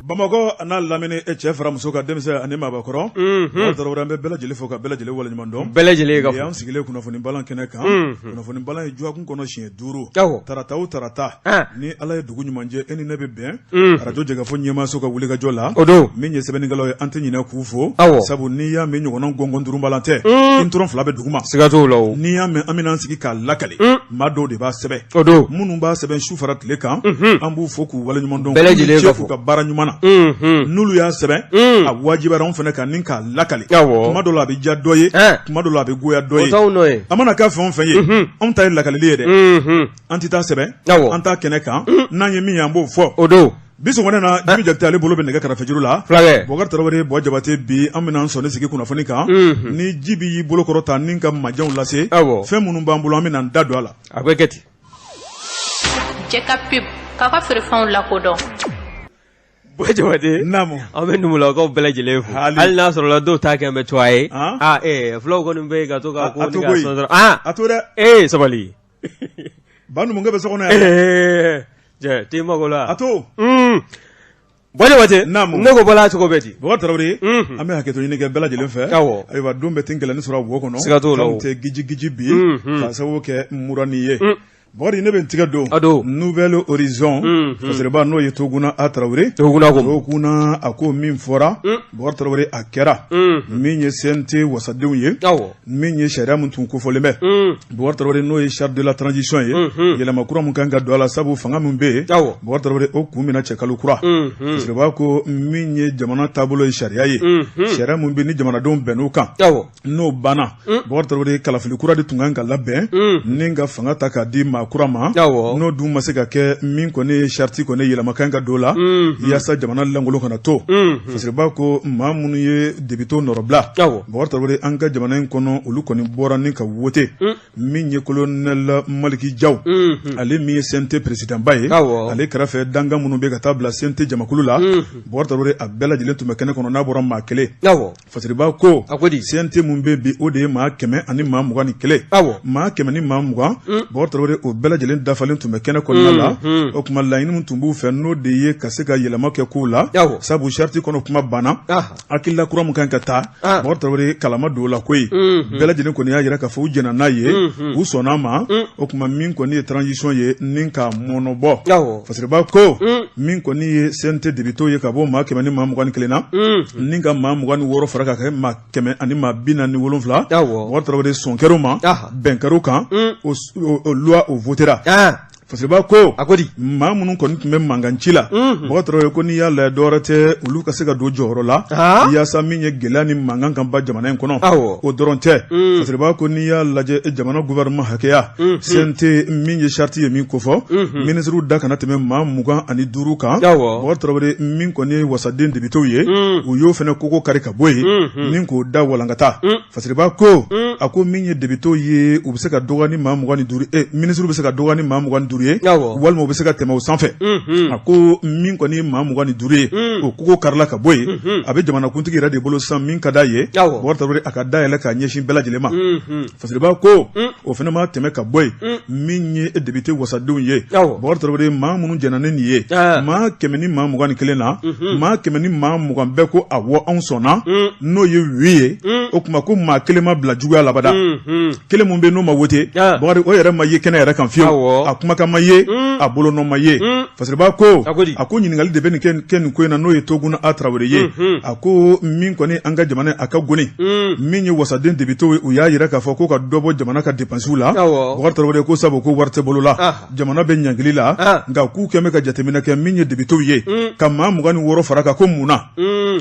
Bamakɔ a n'a lamini e cɛ fara muso kan denmisɛn ani maabakɔrɔ Tarawele an bɛ bɛɛ lajɛlen fo ka bɛɛ lajɛlen waleɲuman dɔn bɛɛ lajɛlen ka fɔ an sigilen kunnafoni balan kɛnɛ kan kunnafoni balan ye dɔgɔkun kɔnɔ siɲɛ 5 tarata o tarata ni Ala ye dugu ɲuman jɛ e ni ne bɛ bɛn arajo jɛkafɔ ɲɛmaaso ka wulikajɔ la o don min ye sɛbɛnnikɛlaw ye an tɛ ɲinɛ k'u fo sabu n'i y'a mɛn ɲɔgɔnna gɔngɔn duuru balan tɛ n fila bɛ dugu ma siga t'o la n'i y'a mɛn an bɛna an sigi k'a lakali maa dɔw de b'a sɛbɛn o don minnu b'a sɛbɛn su fara tile kan an b'u fo k'u waleɲuman dɔn bɛɛ lajɛlen ka fo ka baara ɲuman na n'olu y'a sɛbɛn a wajibiyara anw fana kan ni k'a lakali tuma dɔ la a bɛ diya dɔ ye tuma dɔ la a bɛ goya dɔ ye a mana kɛ fɛn o fɛn ye anw ta ye lakalili ye dɛ an tɛ taa sɛbɛn an t'a kɛnɛ kan n'an ye min ye an b'o fɔ o don bi sɔgɔmada na Jibi Jakite ale bolo bɛ nɛgɛ karafejuru la fulakɛ Bubakari Tarawele Buwa Jabate bi an bɛna an sɔnni sigi kunnafoni kan ni Jibi y'i bolo kɔrɔta ni ka majɛw lase fɛn minnu b'an bolo an bɛna an da don a la a bɛ kɛ ten. Jɛ ka pub k'aw ka feerefɛnw lakodɔn. Buwa Jabate naamu an bɛ numulakaw bɛɛ lajɛlen fo hali n'a sɔrɔla dɔw ta kɛ bɛ tɔgɔ ye aa ee fulaw kɔni bɛ yen ka to ka ko a to koyi a to dɛ ee sabali ba numukɛ bɛ so kɔnɔ yan ee jɛ t'i mago la a to Buwa Jabate naamu ne ko bɔla cogo bɛ di Bubakari Tarawele an bɛ hakɛto ɲini kɛ bɛɛ lajɛlen fɛ awɔ ayiwa don bɛɛ tɛ gɛlɛnni sɔrɔ a wo kɔnɔ siga t'o la o tɛ giji giji bi k'a sababu kɛ murani ye Bubakari ne bɛ n tigɛ don a don Nouvel Horizon fasiriba n'o ye Toguna A Tarawele Toguna ko Toguna a ko min fɔra Bubakari Tarawele a kɛra min ye CNT wasadenw ye awɔ min ye sariya min tun kofɔlen bɛ Bubakari Tarawele n'o ye charte de la transition ye yɛlɛma kura min kan ka don a la sabu fanga min bɛ yen Bubakari Tarawele o kun bɛna cɛ kalo kura fasiriba ko min ye jamana taabolo ye sariya ye sariya min bɛ ni jamanadenw bɛnn'o kan n'o banna Bubakari Tarawele kalafili kura de tun kan ka labɛn ni ka fanga ta k'a di maa kura ma n'o dun ma se ka kɛ min kɔni ye charte kɔni yɛlɛma kan ka don la yaasa jamana lankolon kana to fasiriba ko maa minnu ye député nɔrɔbila Bubakari Tarawele an ka jamana in kɔnɔ olu kɔni bɔra ni ka wote min ye colonel Maliki Jaw ale min ye CNT présidentba ye ale kɛrɛfɛ dankan minnu bɛ ka taa bila CNT jamakulu la Bubakari Tarawele a bɛɛ lajɛlen tun bɛ kɛnɛ kɔnɔ n'a bɔra maa kelen Fasiriba ko a ko di CNT min bɛ bi o de ye maa 121 maa 120 Bubakari Tarawele o bɛɛ lajɛlen dafalen tun bɛ kɛnɛ kɔnɔna la o tuma laɲini min tun b'u fɛ n'o de ye ka se ka yɛlɛma kɛ kow la sabu charte kɔnɔ kuma banna hakilila kura min kan ka ta Bubakari Tarawele kalama don o la koyi bɛɛ lajɛlen kɔni y'a jira k'a fɔ u jɛnna n'a ye u sɔnna a ma o tuma min kɔni ye transition ye ni ka mɔnɔbɔ Fasiriba ko min kɔni ye CNT député ye ka bɔ maa 121 na ni ka maa 26 fara ka kɛ maa 147 Bubakari Tarawele sɔn kɛr'o ma bɛn kɛr'o kan o loi o votera Fasiriba ko a ko di maa minnu kɔni tun bɛ mankan ci la Bubakari Tarawele ko n'i y'a lajɛ dɔwɛrɛ tɛ olu ka se ka don jɔyɔrɔ la yaasa min ye gɛlɛya ni mankan ka ban jamana in kɔnɔ o dɔrɔn tɛ Fasiriba ko n'i y'a lajɛ jamana gouvernement hakɛya CNT min ye charte ye min kofɔ minisiriw da kana tɛmɛ maa 25 kan Bubakari Tarawele min kɔni ye wasaden députéw ye u y'o fana kogo kari ka bɔ yen ni k'o da walankata Fasiriba ko a ko min ye députéw ye u bɛ se ka dɔgɔya ni maa 25 minisiriw bɛ se ka dɔgɔya ni maa 25 ye walima u bɛ se ka tɛmɛ o sanfɛ a ko min kɔni ye maa 25 ye o kogo karila ka bɔ yen a bɛ jamanakuntigi yɛrɛ de bolo sisan min ka d'a ye Bubakari Tarawele a ka dayɛlɛ k'a ɲɛsin bɛɛ lajɛlen ma Fasiriba ko o fana ma tɛmɛ ka bɔ yen min ye député wasadenw ye Bubakari Tarawele maa minnu jɛnna ni nin ye maa 121 na maa 120 bɛɛ ko awɔ anw sɔnna n'o ye oui ye o tuma ko maa kelen ma bila juguya la abada kelen min bɛ n'o ma wote Bubakari o yɛrɛ ma ye kɛnɛ yɛrɛ kan fiyewu a kumakan ma ye a bolonɔ ma ye Fasiriba ko a ko ɲininkali de bɛ nin kɛ nin ko in na n'o ye Toguna A Tarawele ye a ko min kɔni an ka jamana a ka goni min ye wasaden députéw ye u y'a jira k'a fɔ ko ka dɔ bɔ jamana ka dépenses la Bubakari Tarawele ko sabu ko wari tɛ bolo la jamana bɛ ɲangili la nka k'u kɛn bɛ ka jateminɛ kɛ min ye députéw ye ka maa 26 fara kan ko mun na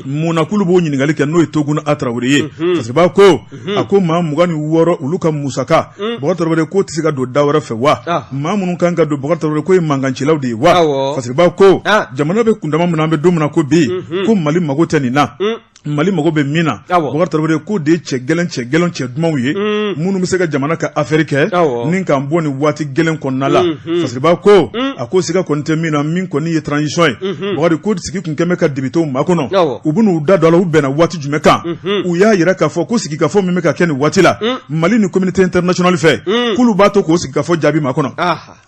mun na k'olu b'o ɲininkali kɛ n'o ye Toguna A Tarawele ye Fasiriba ko a ko maa 26 olu ka musaka Bubakari Tarawele k'o tɛ se ka don da wɛrɛ fɛ wa maa minnu kan ka don Bubakari Tarawele k'o ye mankancilaw de ye wa Fasiriba ko jamana bɛ kundama min na an bɛ don min na ko bi ko Mali mago tɛ nin na. Mali mago bɛ min na, Bubakari Tarawele, k'o de ye cɛ gɛlɛn cɛ gɛlɛn cɛ dumanw ye minnu bɛ se ka jamana ka affaire kɛ ni k'an bɔ nin waati gɛlɛn kɔnɔna la. Fasiriba ko a ko siga kɔni tɛ min na, min kɔni ye transition ye, Bubakari, ko sigi kun kɛlen bɛ ka députéw makɔnɔ, u bɛn'u da don a la. U bɛnna waati jumɛn kan? U y'a jira k'a fɔ ko sigikafɔ min bɛ ka kɛ nin waati la Mali ni communauté internationale fɛ, k'olu b'a to k'o sigikafɔ jaabi makɔnɔ,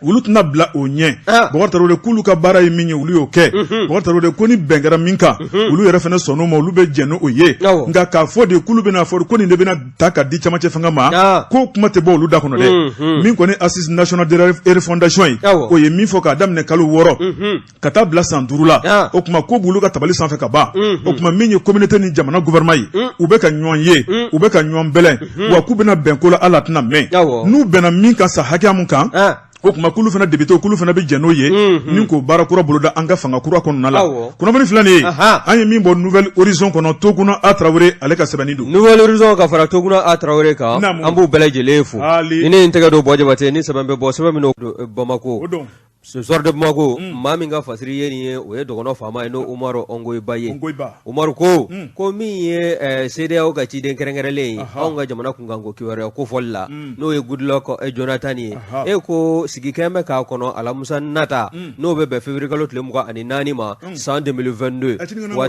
olu tɛna bila o ɲɛ. Bubakari Tarawele, k'olu ka baara ye min ye, olu y'o kɛ. Bubakari Tarawele ko ni bɛn kɛra min kan, olu yɛrɛ fana sɔnn'o ma, olu bɛ jɛn n'o ye. Nka k'a fɔ de k'olu bɛna fɔ ko nin de bɛna ta ka di camancɛ fanga ma, ko kuma tɛ bɔ olu da kɔnɔ dɛ. Min kɔni assise nationale de la refondation ye, o ye min fɔ k'a daminɛ kalo 6 ka taa bila san 5 la, o tuma ko b'olu ka tabali sanfɛ ka ban. O tuma min ye communauté ni jamana gouvernement ye, u bɛ ka ɲɔgɔn ye, u bɛ ka ɲɔgɔn bɛlɛn, wa k'u bɛna bɛn ko la, ala tɛna mɛn. N'u bɛnna min kan sa hakɛya mun kan, o tuma k'olu fana député, k'olu fana bɛ jɛn n'o ye ni k'o baara kura boloda an ka fanga kura kɔnɔna la. Kunnafoni filɛ nin ye, an ye min bɔ Nouvel Horizon kɔnɔ, Toguna A Tarawele, ale ka sɛbɛnni don. Nouvel Horizon ka fara Toguna A Tarawele kan, an b'u bɛɛ lajɛlen fo. Ni ne ye n tɛgɛ don Buwa Jabate ni sɛbɛn bɛ bɔ, sɛbɛn min Bamakɔ, Ce Soir de Bamako, maa min ka fasiri ye nin ye, o ye dɔgɔnɔ faama ye, n'o Umaru Ongoyiba ye. Umaru ko ko min ye CEDEAO ka ciden kɛrɛnkɛrɛnlen ye anw ka jamana kunkanko kibaruya kofɔli la, n'o ye Goodluck Jonathan ye, e ko sigi kɛn bɛ k'a kɔnɔ alamisa nata, n'o bɛ bɛn février kalo tile 24 ma san 2022. Wa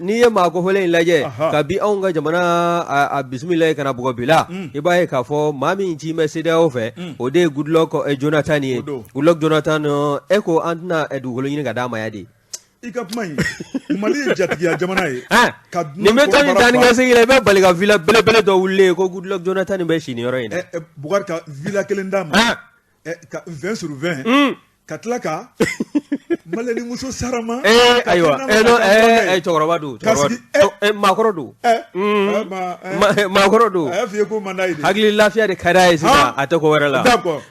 n'i ye maa kofɔlen in lajɛ kabi anw ka jamana a bisimila ka na bugɔ bi la, i b'a ye k'a fɔ maa min ci bɛ CEDEAO fɛ, o de ye Goodluck Jonathan ye. Goodluck Jonathan, e ko an tɛna dugukolo ɲini ka d'a ma ya de. I ka kuma in, Mali ye jatigiya jamana ye. Nin bɛ taa ni taa ni ka segin la, i bɛ bali ka villa belebele dɔ wulilen ye ko Goodluck Jonathan bɛ si nin yɔrɔ in na. Bukari, ka villa kelen d'a ma, ka 20 sur 20, ka tila ka maliyɛn muso sarama. Ayiwa, cɛkɔrɔba don, maakɔrɔ don, maakɔrɔ don. A y'a f'i ye ko man d'a ye de. Hakili lafiya de ka d'a ye sisan, a tɛ ko wɛrɛ la.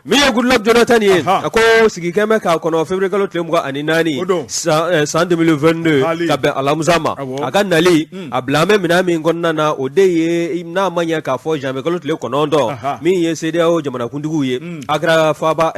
Min ye Goodluck Jonathan ye, a ko sigi kɛn bɛ k'a kɔnɔ février kalo tile 24 san 2022, ka bɛn alamisa ma. A ka nali a bila an bɛ minɛn min kɔnɔna na, o de ye n'a ma ɲɛ k'a fɔ janvier kalo tile 9, min ye CEDEAO jamanakuntigiw ye Accra faaba,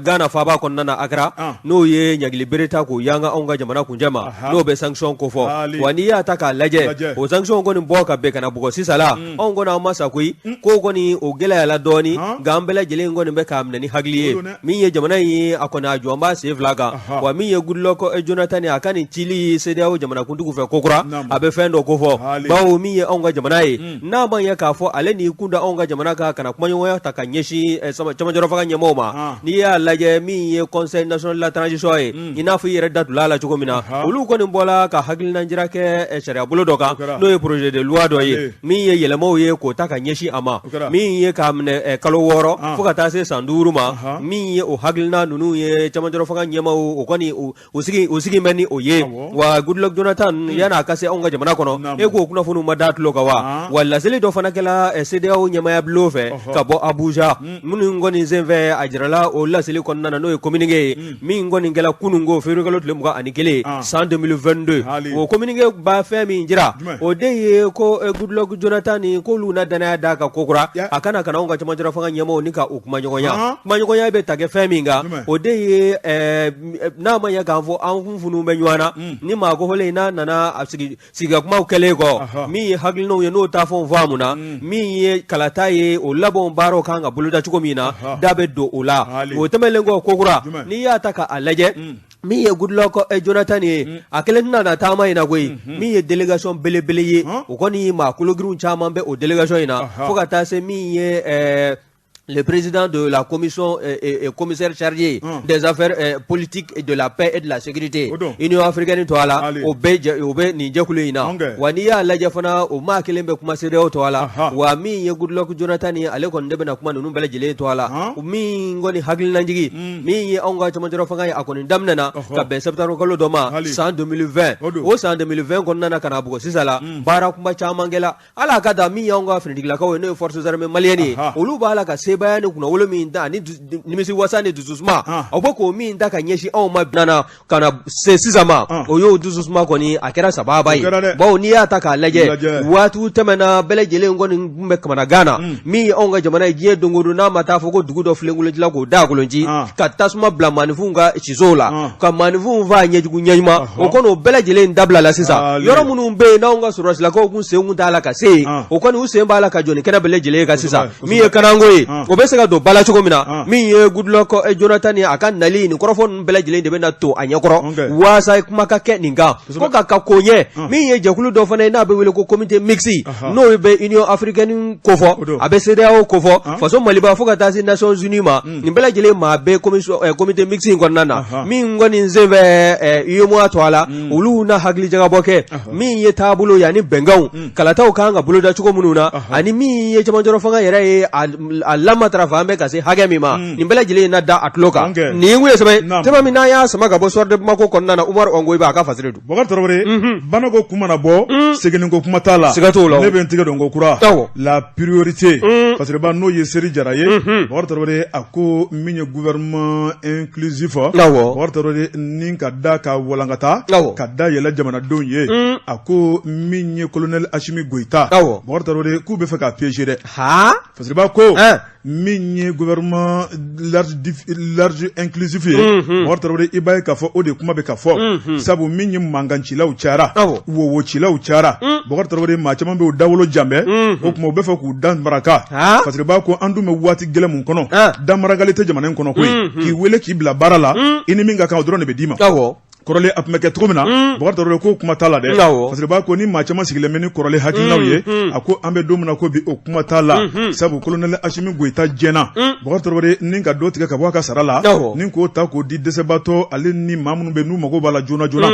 Ghana faaba kɔnɔna na Accra, n'o ye ɲangili bere ta k'o yanga anw ka jamana kuncɛ ma, n'o bɛ sanction kofɔ. Wa n'i y'a ta k'a lajɛ, o sanction kɔni bɔ ka bɛn ka na bugɔ sisan la, anw kɔni an ma sa koyi. Ko kɔni o gɛlɛyala dɔɔnin, nka an bɛɛ lajɛlen kɔni bɛ k'a minɛ ni hakili ye. Min ye jamana in ye, a kɔni a jɔ an b'a sen fila kan. Wa min ye Goodluck Jonathan ye, a ka nin cili CEDEAO jamanakuntigiw fɛ kokura, a bɛ fɛn dɔ kofɔ, bawo min ye anw ka jamana ye, n'a ma ɲɛ k'a fɔ ale n'i kun da anw ka jamana kan ka na kumaɲɔgɔnya ta ka ɲɛsin cɛmancɛrɔ fanga ɲɛmɔgɔw ma. N'i y'a lajɛ, min ye Conseil national de la transition ye, i n'a fɔ i yɛrɛ da tun a la cogo min na, olu kɔni bɔla ka hakilinajira kɛ sariyabolo dɔ kan, n'o ye projet de loi dɔ ye, min ye yɛlɛmaw ye k'o ta ka ɲɛsin a ma, min ye k'a minɛ kalo 6 fo ka taa se san 5 ma. Min ye o hakilina ninnu ye, cɛmancɛrɔ fanga ɲɛmaaw, o kɔni u sigi bɛ ni o ye. Wa Goodluck Jonathan, yan'a ka se anw ka jamana kɔnɔ, e k'o kunnafoniw ma da tulo kan wa? Wa laseli dɔ fana kɛla CEDEAO ɲɛmaaya bulon fɛ ka bɔ Abuja, minnu kɔni senfɛ a jirala o laseli kɔnɔna na, n'o ye communiqué ye min kɔni kɛla kununko février kalo tile 21 san 2022. O communiqué ba fɛn min jira, o de ye ko Goodluck Jonathan ni k'olu na danaya d'a kan kokura, a ka na ka na anw ka cɛmancɛrɔ fanga ɲɛmaaw ni ka u kumaɲɔgɔnya. Kumaɲɔgɔnya bɛ ta kɛ fɛn min kan, o de ye n'a ma ɲɛ k'a fɔ an kun funu bɛ ɲɔgɔn na ni maa kofɔlen n'a nana a sigi sigika kumaw kɛlen kɔ, min ye hakilinaw ye n'o taafɛnw faamuna, min ye kalata ye, o labɛnw baaraw kan ka boloda cogo min na, da bɛ don o la. O tɛmɛnlen kɔ kokura, n'i y'a ta k'a lajɛ, min ye Goodluck Jonathan ye, a kelen tɛna na taama in na koyi. Min ye délégation belebele ye, o kɔni maa kologirinw caman bɛ o délégation in na, fo ka taa se min ye le président de la commission commissaire chargé des affaires politiques et de la paix et de la sécurité Union africaine tɔgɔ la, o bɛ nin jɛkulu in na. Wa n'i y'a lajɛ fana, o maa kelen bɛ kuma CEDEAO tɔgɔ la. Wa min ye Goodluck Jonathan ye, ale kɔni de bɛna kuma ninnu bɛɛ lajɛlen tɔgɔ la. Min kɔni hakilinajigi min ye anw ka cɛmancɛrɔ fanga ye, a kɔni daminɛna ka bɛn septembre kalo dɔ ma san 2020. O san 2020 kɔnɔna na ka na bugɔ sisan la, baara kunba caman kɛla. Ala ka da min y'anw ka finitigilakaw ye, n'o ye forces armées maliennes ye, olu b'a la ka se sebaaya ni kunnawolo min ta ani nimisiwasa ni dususuma aw bɛ k'o min ta ka ɲɛsin anw ma nana ka na se sisan ma o y'o dususuma kɔni a kɛra sababa ye bawo n'i y'a ta k'a lajɛ waatiw tɛmɛna bɛɛ lajɛlen kɔni tun bɛ kamanagan na min ye anw ka jamana ye diɲɛ don o don n'a ma taa fɔ ko dugu dɔ filenkolon cila k'o dagakolon ci ka tasuma bila maaninfinw ka sisow la ka maaninfinw faa ɲɛjugu ɲɛɲuman o kɔni o bɛɛ lajɛlen dabila la sisan yɔrɔ minnu bɛ yen n'anw ka sɔrɔdasilakaw kun sen kun t'a la ka se yen o kɔni u sen b'a la ka jɔ ni kɛnɛ bɛɛ lajɛlen ye kan sisan min ye kananko ye o bɛ se ka don ba la cogo min na min ye Goodluck Jonathan ye a ka nali nin kɔrɔfɔ ninnu bɛɛ lajɛlen de bɛ na to a ɲɛkɔrɔ waasa kuma ka kɛ nin kan ko ka ko ɲɛ min ye jɛkulu dɔ fana ye n'a bɛ wele ko comité mixte n'o bɛ Union africaine kofɔ a bɛ CEDEAO kofɔ faso Maliba fo ka taa se Nations Unies ma nin bɛɛ lajɛlen maa bɛ comité mixte in kɔnɔna na min kɔni sen fɛ UEMOA tɔgɔ la olu na hakilijagabɔ kɛ min ye taabolo ye ani bɛnkanw kalataw kan ka boloda cogo minnu na ani min ye cɛmancɛrɔ fanga yɛrɛ ye a lamatarafa an bɛ ka se hakɛ min ma nin bɛɛ lajɛlen na da a tulo kan nin kun ye sɛbɛn tema min n'an y'a sama ka bɔ Soir de Bamako kɔnɔna na Umaru Ongoyiba a ka fasiri don Bɔkari Tarawele banako kun mana bɔ seginni ko kuma t'a la siga t'o la ne bɛ n tigɛ don ko kura la priorité fasiriba n'o ye Seri Jara ye Bɔkari Tarawele a ko min ye gouvernement inclusif Bɔkari Tarawele ni ka da ka walankata ka da yɛlɛ jamanadenw ye a ko min ye colonel Asimi Goyita Bɔkari Tarawele k'u bɛ fɛ k'a piéger dɛ fasiriba ko min ye gouvernement large inclusif ye Bɔkari Tarawele i b'a ye k'a fɔ o de kuma bɛ ka fɔ sabu min ye mankancilaw cayara wowocilaw cayara Bɔkari Tarawele maa caman bɛ u dawolo jan bɛ o tuma u bɛ fɛ k'u da maraka fasiriba ko an dun bɛ waati gɛlɛn mun kɔnɔ damarakali tɛ jamana in kɔnɔ koyi k'i wele k'i bila baara la i ni min ka kan o dɔrɔn de bɛ d'i ma kɔrɔlen a tun bɛ kɛ cogo min na Bɔkari Tarawele ko kuma t'a la dɛ fasiriba ko ni maa caman sigilen bɛ ni kɔrɔlen hakilinaw ye a ko an bɛ don min na ko bi o kuma t'a la sabu colonel Asimi Goyita jɛnna Bɔkari Tarawele ni ka dɔ tigɛ ka bɔ a ka sara la ni k'o ta k'o di dɛsɛbaatɔ ale ni maa minnu bɛ n'u mago b'a la joona joona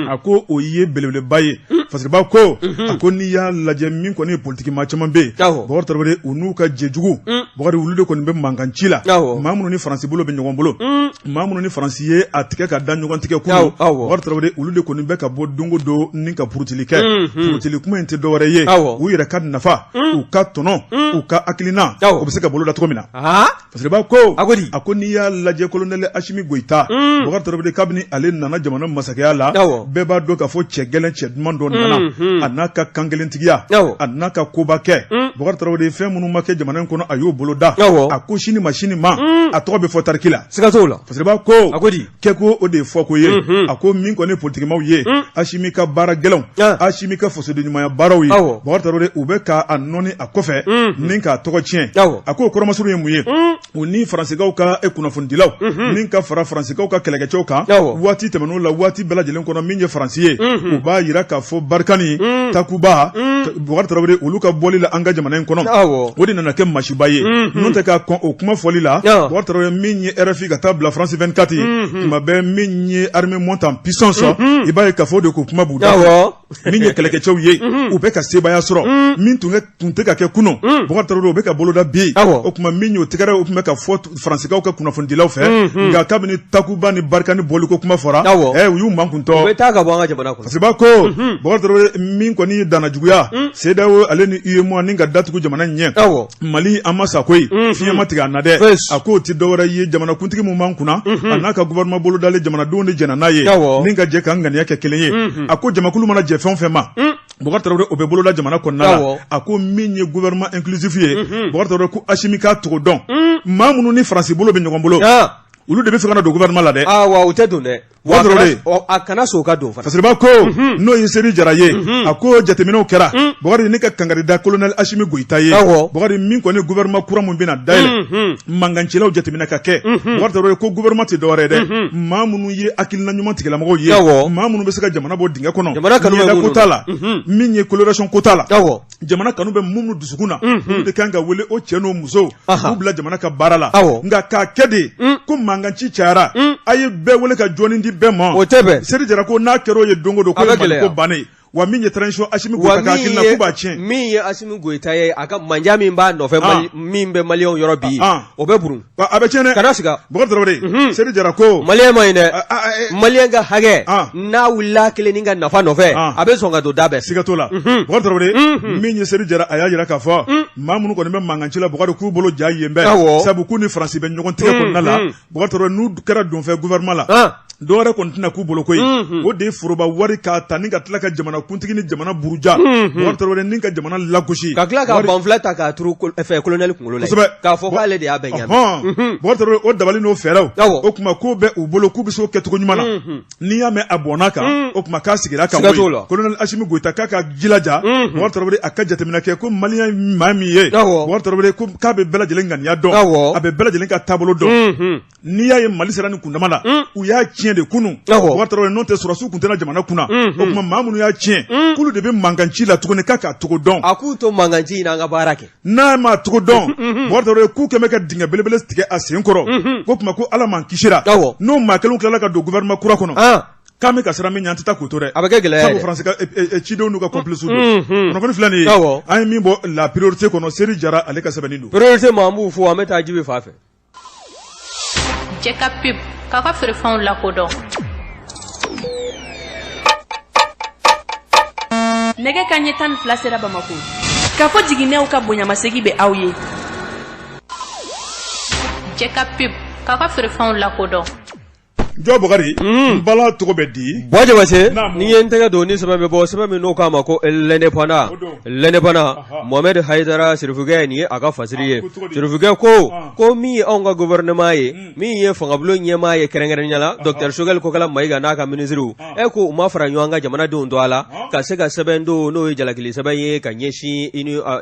a ko o ye belebeleba ye fasiriba ko a ko n'i y'a lajɛ min kɔni ye politiki maa caman bɛ yen Bɔkari Tarawele u n'u ka jɛjugu Bɔkari olu de kɔni bɛ mankan ci la maa minnu ni Faransi bolo bɛ ɲɔgɔn bolo maa minnu ni Faransi ye a tigɛ ka da ɲɔgɔn tigɛ kun Bɔkari Tarawele olu de kɔni bɛ ka bɔ don o don ni ka purutili kɛ purutili kuma in tɛ dɔwɛrɛ ye u yɛrɛ ka nafa u ka tɔnɔ u ka hakilina o bɛ se ka boloda cogo min na Fasiriba ko a ko n'i y'a lajɛ colonel Asimi Goyita Bɔkari Tarawele kabini ale nana jamana masakɛya la bɛɛ b'a dɔn k'a fɔ cɛ gɛlɛn cɛ duman dɔ nana a n'a ka kankelentigiya a n'a ka koba kɛ Bɔkari Tarawele fɛn minnu ma kɛ jamana in kɔnɔ a y'o boloda a ko sini ma sini ma a tɔgɔ bɛ fɔ tariki la siga t'o la Fasiriba ko a ko di kɛko o de ye fɔko ye a ko min kɔni politikimaw ye Asimi ka baara gɛlɛnw Asimi ka fasoden ɲumanya baaraw ye Bɔkari Tarawele u bɛ k'a nɔɔni a kɔfɛ ni k'a tɔgɔ tiɲɛ a k'o kɔrɔmasuru ye mun ye u ni Faransikaw ka kunnafonidilaw ni ka fara Faransikaw ka kɛlɛkɛcɛw kan waati tɛmɛn'o la waati bɛɛ lajɛlen kɔnɔ min ye Faransi ye u b'a jira k'a fɔ Barikani Takuba Bɔkari Tarawele olu ka bɔli la an ka jamana in kɔnɔ o de nana kɛ masiba ye n'o tɛ ka kɔn o kuma fɔli la Bɔkari Tarawele min ye RFI ka taa bila France 24 ye tuma bɛɛ min ye armée monte en puissance i b'a ye k'a fɔ o de ko kuma b'u da min ye kɛlɛkɛcɛw ye u bɛ ka sebaaya sɔrɔ min tun tɛ ka kɛ kunun Bɔkari Tarawele o bɛ ka boloda bi o tuma min y'o tɛgɛrɛ o tun bɛ ka fɔ Faransikaw ka kunnafonidilaw fɛ nka kabini Takuba ni Barikani bɔliko kuma fɔra u y'u mankuntɔ u bɛ taa ka bɔ an ka jamana kɔnɔ Fasiriba ko Bɔkari Tarawele min kɔni ye danna juguya CEDEAO ale ni UEMOA ni ka datugu jamana ɲɛ Mali an ma sa koyi fiɲɛ ma tigɛ an na dɛ a k'o tɛ dɔwɛrɛ ye jamanakuntigi min b'an kunna a n'a ka gouvernement bolodalen jamanadenw de jɛnna n'a ye ni ka jɛ k'an ŋaniya kɛ kelen ye a ko jamakulu mana jɛ fɛn o fɛn ma Bɔkari Tarawele o bɛ boloda jamana kɔnɔna la a ko min ye gouvernement inclusif ye Bɔkari Tarawele ko Asimi k'a togo dɔn maa minnu ni Faransi bolo bɛ ɲɔgɔn bolo olu de bɛ fɛ ka na don gouvernement la dɛ u tɛ don dɛ a kana sɔn u ka don fana Fasiriba ko n'o ye Seri Jara ye a ko jateminɛw kɛra Bɔkari ni ka kangari da colonel Asimi Goyita ye Bɔkari min kɔni gouvernement kura min bɛna dayɛlɛ mankancilaw jateminɛ ka kɛ Bɔkari Tarawele ko gouvernement tɛ dɔwɛrɛ ye dɛ maa minnu ye hakilina ɲuman tigilamɔgɔw ye maa minnu bɛ se ka jamana bɔ dingɛ kɔnɔ jamana kanu bɛ ko t'a la min ye coloration ko t'a la jamana kanu bɛ minnu dusukun na olu de kan ka wele o cɛ n'o muso k'u bila jamana ka baara la nka k'a kɛ de ko mankanci cayara a ye bɛɛ wele ka jɔni di bɛɛ ma o tɛ bɛn Seri Jara ko n'a kɛra o ye don o don ko ye Mali ko bannen ye. Wa min ye transition Asimi Goyita ka hakilina k'u b'a tiɲɛ. Min ye Asimi Goyita ye, a ka manja min b'a nɔfɛ, min bɛ maliyɛnw yɔrɔ bi, o bɛ burun. A bɛ tiɲɛ dɛ. Kana siga. Bukari Tarawele, Sedu Jara ko. Maliyɛn ma ɲi dɛ. Maliyɛn ka hakɛ, n'a wulila kelen ka nafa nɔfɛ, a bɛ sɔn ka don da bɛɛ. Siga t'o la. Bukari Tarawele, min ye Sedu Jara, a y'a jira k'a fɔ maa minnu kɔni bɛ mankan ci la, Bukari, k'u bolo ja yen bɛɛ. Sabu k'u ni Faransi bɛ ɲɔgɔn tigɛ kɔnɔna la. Bukari Tarawele, n'u kɛra donfɛ gouvernement la, dɔwɛrɛ kɔni tɛna k'u bolo koyi, o de ye foroba wari k'a ta ni ka tila ka jamana kuntigi ni jamana buruja, Bukari Tarawele, ni ka jamana lagosi. Ka tila ka banfula ta k'a turu fɛ colonel kunkolo la. Kosɛbɛ. K'a fɔ k'ale de y'a bɛɛ ɲagami. Bukari Tarawele, o dabali n'o fɛɛrɛw, o tuma k'o bɛ u bolo, k'u bɛ se o kɛcogo ɲuman na. N'i y'a mɛn a bɔnna kan, o tuma k'a sigira kan. Siga t'o la. Colonel Asimi Goyita k'a ka jilaja, Bukari Tarawele, a ka jateminɛ kɛ ko maliyɛn maa min ye, Bukari Tarawele, ko k'a bɛ bɛɛ lajɛlen ŋaniya dɔn, a bɛ bɛɛ lajɛlen ka taabolo dɔn. N'i y'a ye Mali sera nin kundama la, u y'a tiɲɛ de kunun, Bukari Tarawele, n'o tɛ sɔrɔdasiw tun tɛna jamana kunna. O tuma maa minnu y'a tiɲɛ, k'olu de bɛ mankan ci la tuguni, k'a k'a cogo dɔn. A k'u to mankan ci in na, an ka baara kɛ. N'a m'a cogo dɔn, Bukari Tarawele, k'u kɛlen bɛ ka dingɛ belebele tigɛ a sen kɔrɔ. K'o tuma ko Ala m'an kisira, n'o maa kelenw tilala ka don gouvernement kura kɔnɔ, k'an bɛ ka siran min ɲɛ, an tɛ taa k'u to dɛ. A bɛ kɛ gɛlɛya ye dɛ. Sabu Faransi ka cidenw n'u ka complices don. Kunnafoni filɛ nin ye, an ye min bɔ La Priorité kɔnɔ, Sedu Jara ale ka sɛbɛnni don. Priorité ma, an b'u fo, an bɛ taa Jibi fan fɛ. Cɛ ka pub k'a ka feerefɛnw lakodɔn. Nɛgɛ kanɲɛ 12 sera Bamakɔ. K'a fɔ jiginɛw ka bonyamasegin bɛ aw ye. Cɛ ka pub k'a ka feerefɛnw lakodɔn. Jɔ Bukari, n bala tɔgɔ bɛ di. Buwa Jabate, ni ye n tɛgɛ don ni sɛbɛn bɛ bɔ, sɛbɛn min n'o k'a ma ko L'Indépendant, L'Indépendant, Mohamed Hayidara Sirifukɛ, nin ye a ka fasiri ye. Sirifukɛ ko ko min ye anw ka gouvernement ye, min ye fangabulon ɲɛmaa ye kɛrɛnkɛrɛnnenya la, docteur Choguel Kokala Mayiga n'a ka minisiriw, e ko u ma fara ɲɔgɔn kan jamanadenw tɔgɔ la ka se ka sɛbɛn don, n'o ye jalakili sɛbɛn ye ka ɲɛsin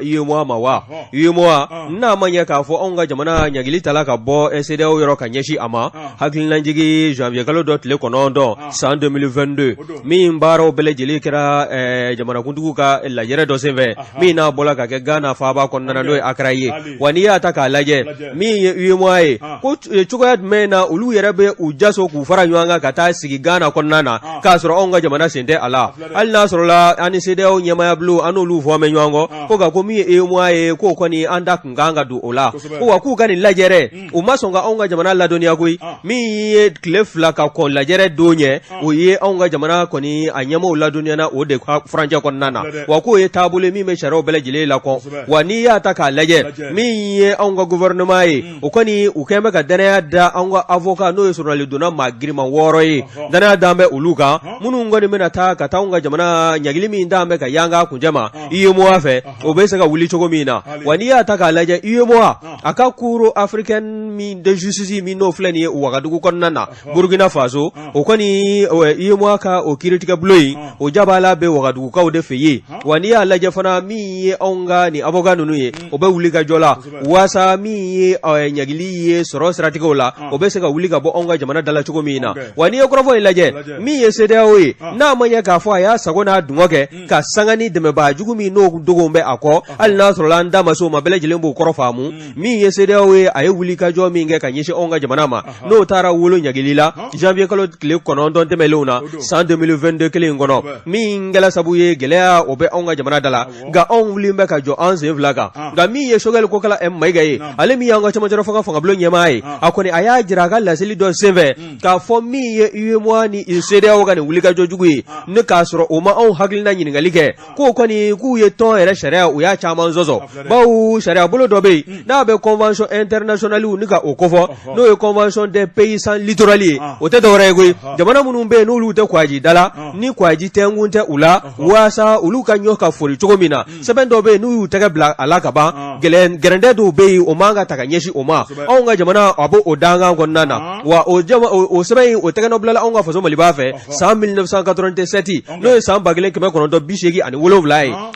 UEMOA ma wa? UEMOA, n'a ma ɲɛ k'a fɔ anw ka jamana ɲangili tala ka bɔ CEDEAO yɔrɔ ka ɲɛsin a ma, hakilinajigi janvier kalo dɔ tile 9 san 2022, min baaraw bɛɛ lajɛlen kɛra jamanakuntigiw ka lajɛrɛ dɔ senfɛ, min n'a bɔla ka kɛ Ghana faaba kɔnɔna na, n'o ye Accra ye. Wa n'i y'a ta k'a lajɛ, min ye UEMOA ye, ko cogoya jumɛn na olu yɛrɛ bɛ u jaso k'u fara ɲɔgɔn kan ka taa sigi Ghana kɔnɔna na, k'a sɔrɔ anw ka jamana sen tɛ a la, hali n'a sɔrɔla an ni CEDEAO ɲɛmaayabulon, an n'olu fɔ bɛ ɲɔgɔn kɔ ko nka ko min ye UEMOA ye, k'o kɔni an da kun kan ka don o la. Ko wa k'u ka nin lajɛrɛ, u ma sɔn ka anw ka jamana ladɔnniya koyi. Min ye tile 2 ka kɔn lajɛrɛ don ɲɛ, o ye anw ka jamana kɔni a ɲɛmaaw ladɔnniyana o de furancɛ kɔnɔna na. Wa k'o ye taabolo min bɛ sariyaw bɛɛ lajɛlen lakɔn. Wa n'i y'a ta k'a lajɛ, min ye anw ka gouvernement ye, o kɔni u kɛlen bɛ ka dannaya da anw ka avocat, n'o ye soronalidonna maa giriman 6 ye, dannaya dan bɛ olu kan, minnu kɔni bɛna taa ka taa anw ka jamana ɲangili min dan bɛ ka yanga kuncɛ ma UEMOA fɛ, o bɛ se ka wuli cogo min na. Wa n'i y'a ta k'a lajɛ, UEMOA a ka cour africaine min de justice min n'o filɛ nin ye Wagadugu kɔnɔna na, Burukina Faso, o kɔni UEMOA ka o kiiritigɛ bulon in, o jabala bɛ Wagadugukaw de fɛ yen. Wa n'i y'a lajɛ fana, min ye anw ka nin avocat ninnu ye, o bɛ wuli ka jɔ la waasa min ye ɲangili ye sɔrɔ siratigɛw la, o bɛ se ka wuli ka bɔ anw ka jamana da la cogo min na. Wa n'i ye kɔrɔfɔ in lajɛ, min ye CEDEAO ye, n'a ma ɲɛ k'a fɔ a y'a sago n'a dungɔ kɛ ka sanga ni dɛmɛbaa jugu min n'o dogo bɛ a kɔ, hali n'a sɔrɔla an da ma se o ma, bɛɛ lajɛlen b'o kɔrɔ faamu. Min ye CEDEAO ye, a ye wuli ka jɔ min kɛ ka ɲɛsin anw ka jamana ma, n'o taara wolo ɲangili la janvier kalo tile 9 tɛmɛnlenw na san 2022 kelen in kɔnɔ, min kɛla sabu ye gɛlɛya o bɛ anw ka jamana da la, nka anw wulilen bɛ ka jɔ an sen fila kan. Nka min ye Choguel Kokala Mayiga ye, ale min y'an ka cɛmancɛ fanga fangabulon ɲɛmaa ye, a kɔni a y'a jira a ka laseli dɔ senfɛ k'a fɔ min ye UEMOA ni CEDEAO ka nin wulikajɔ jugu ye, ne k'a sɔrɔ o ma anw hakilina ɲininkali kɛ, k'o kɔni k'u ye tɔn yɛrɛ sariya u y'a caman sɔsɔ, bawo sariya bolo dɔ bɛ yen n'a bɛ convention internationale ni ka o kofɔ, n'o ye convention des pays sans littoral ye. O tɛ dɔwɛrɛ ye koyi, jamana minnu bɛ yen n'olu tɛ kwaji da la, ni kwaji tɛnkun tɛ u la, waasa olu ka ɲɔ ka fori cogo min na, sɛbɛn dɔ bɛ yen n'u y'u tɛgɛ bila a la ka ban, gɛrɛntɛ dɔw bɛ yen o man ka ta ka ɲɛsin o ma. Anw ka jamana a b'o dankan kɔnɔna na. Wa o sɛbɛn in o tɛgɛnɔ bilala anw ka faso Maliba fɛ san 1987, n'o ye san 1987 ye.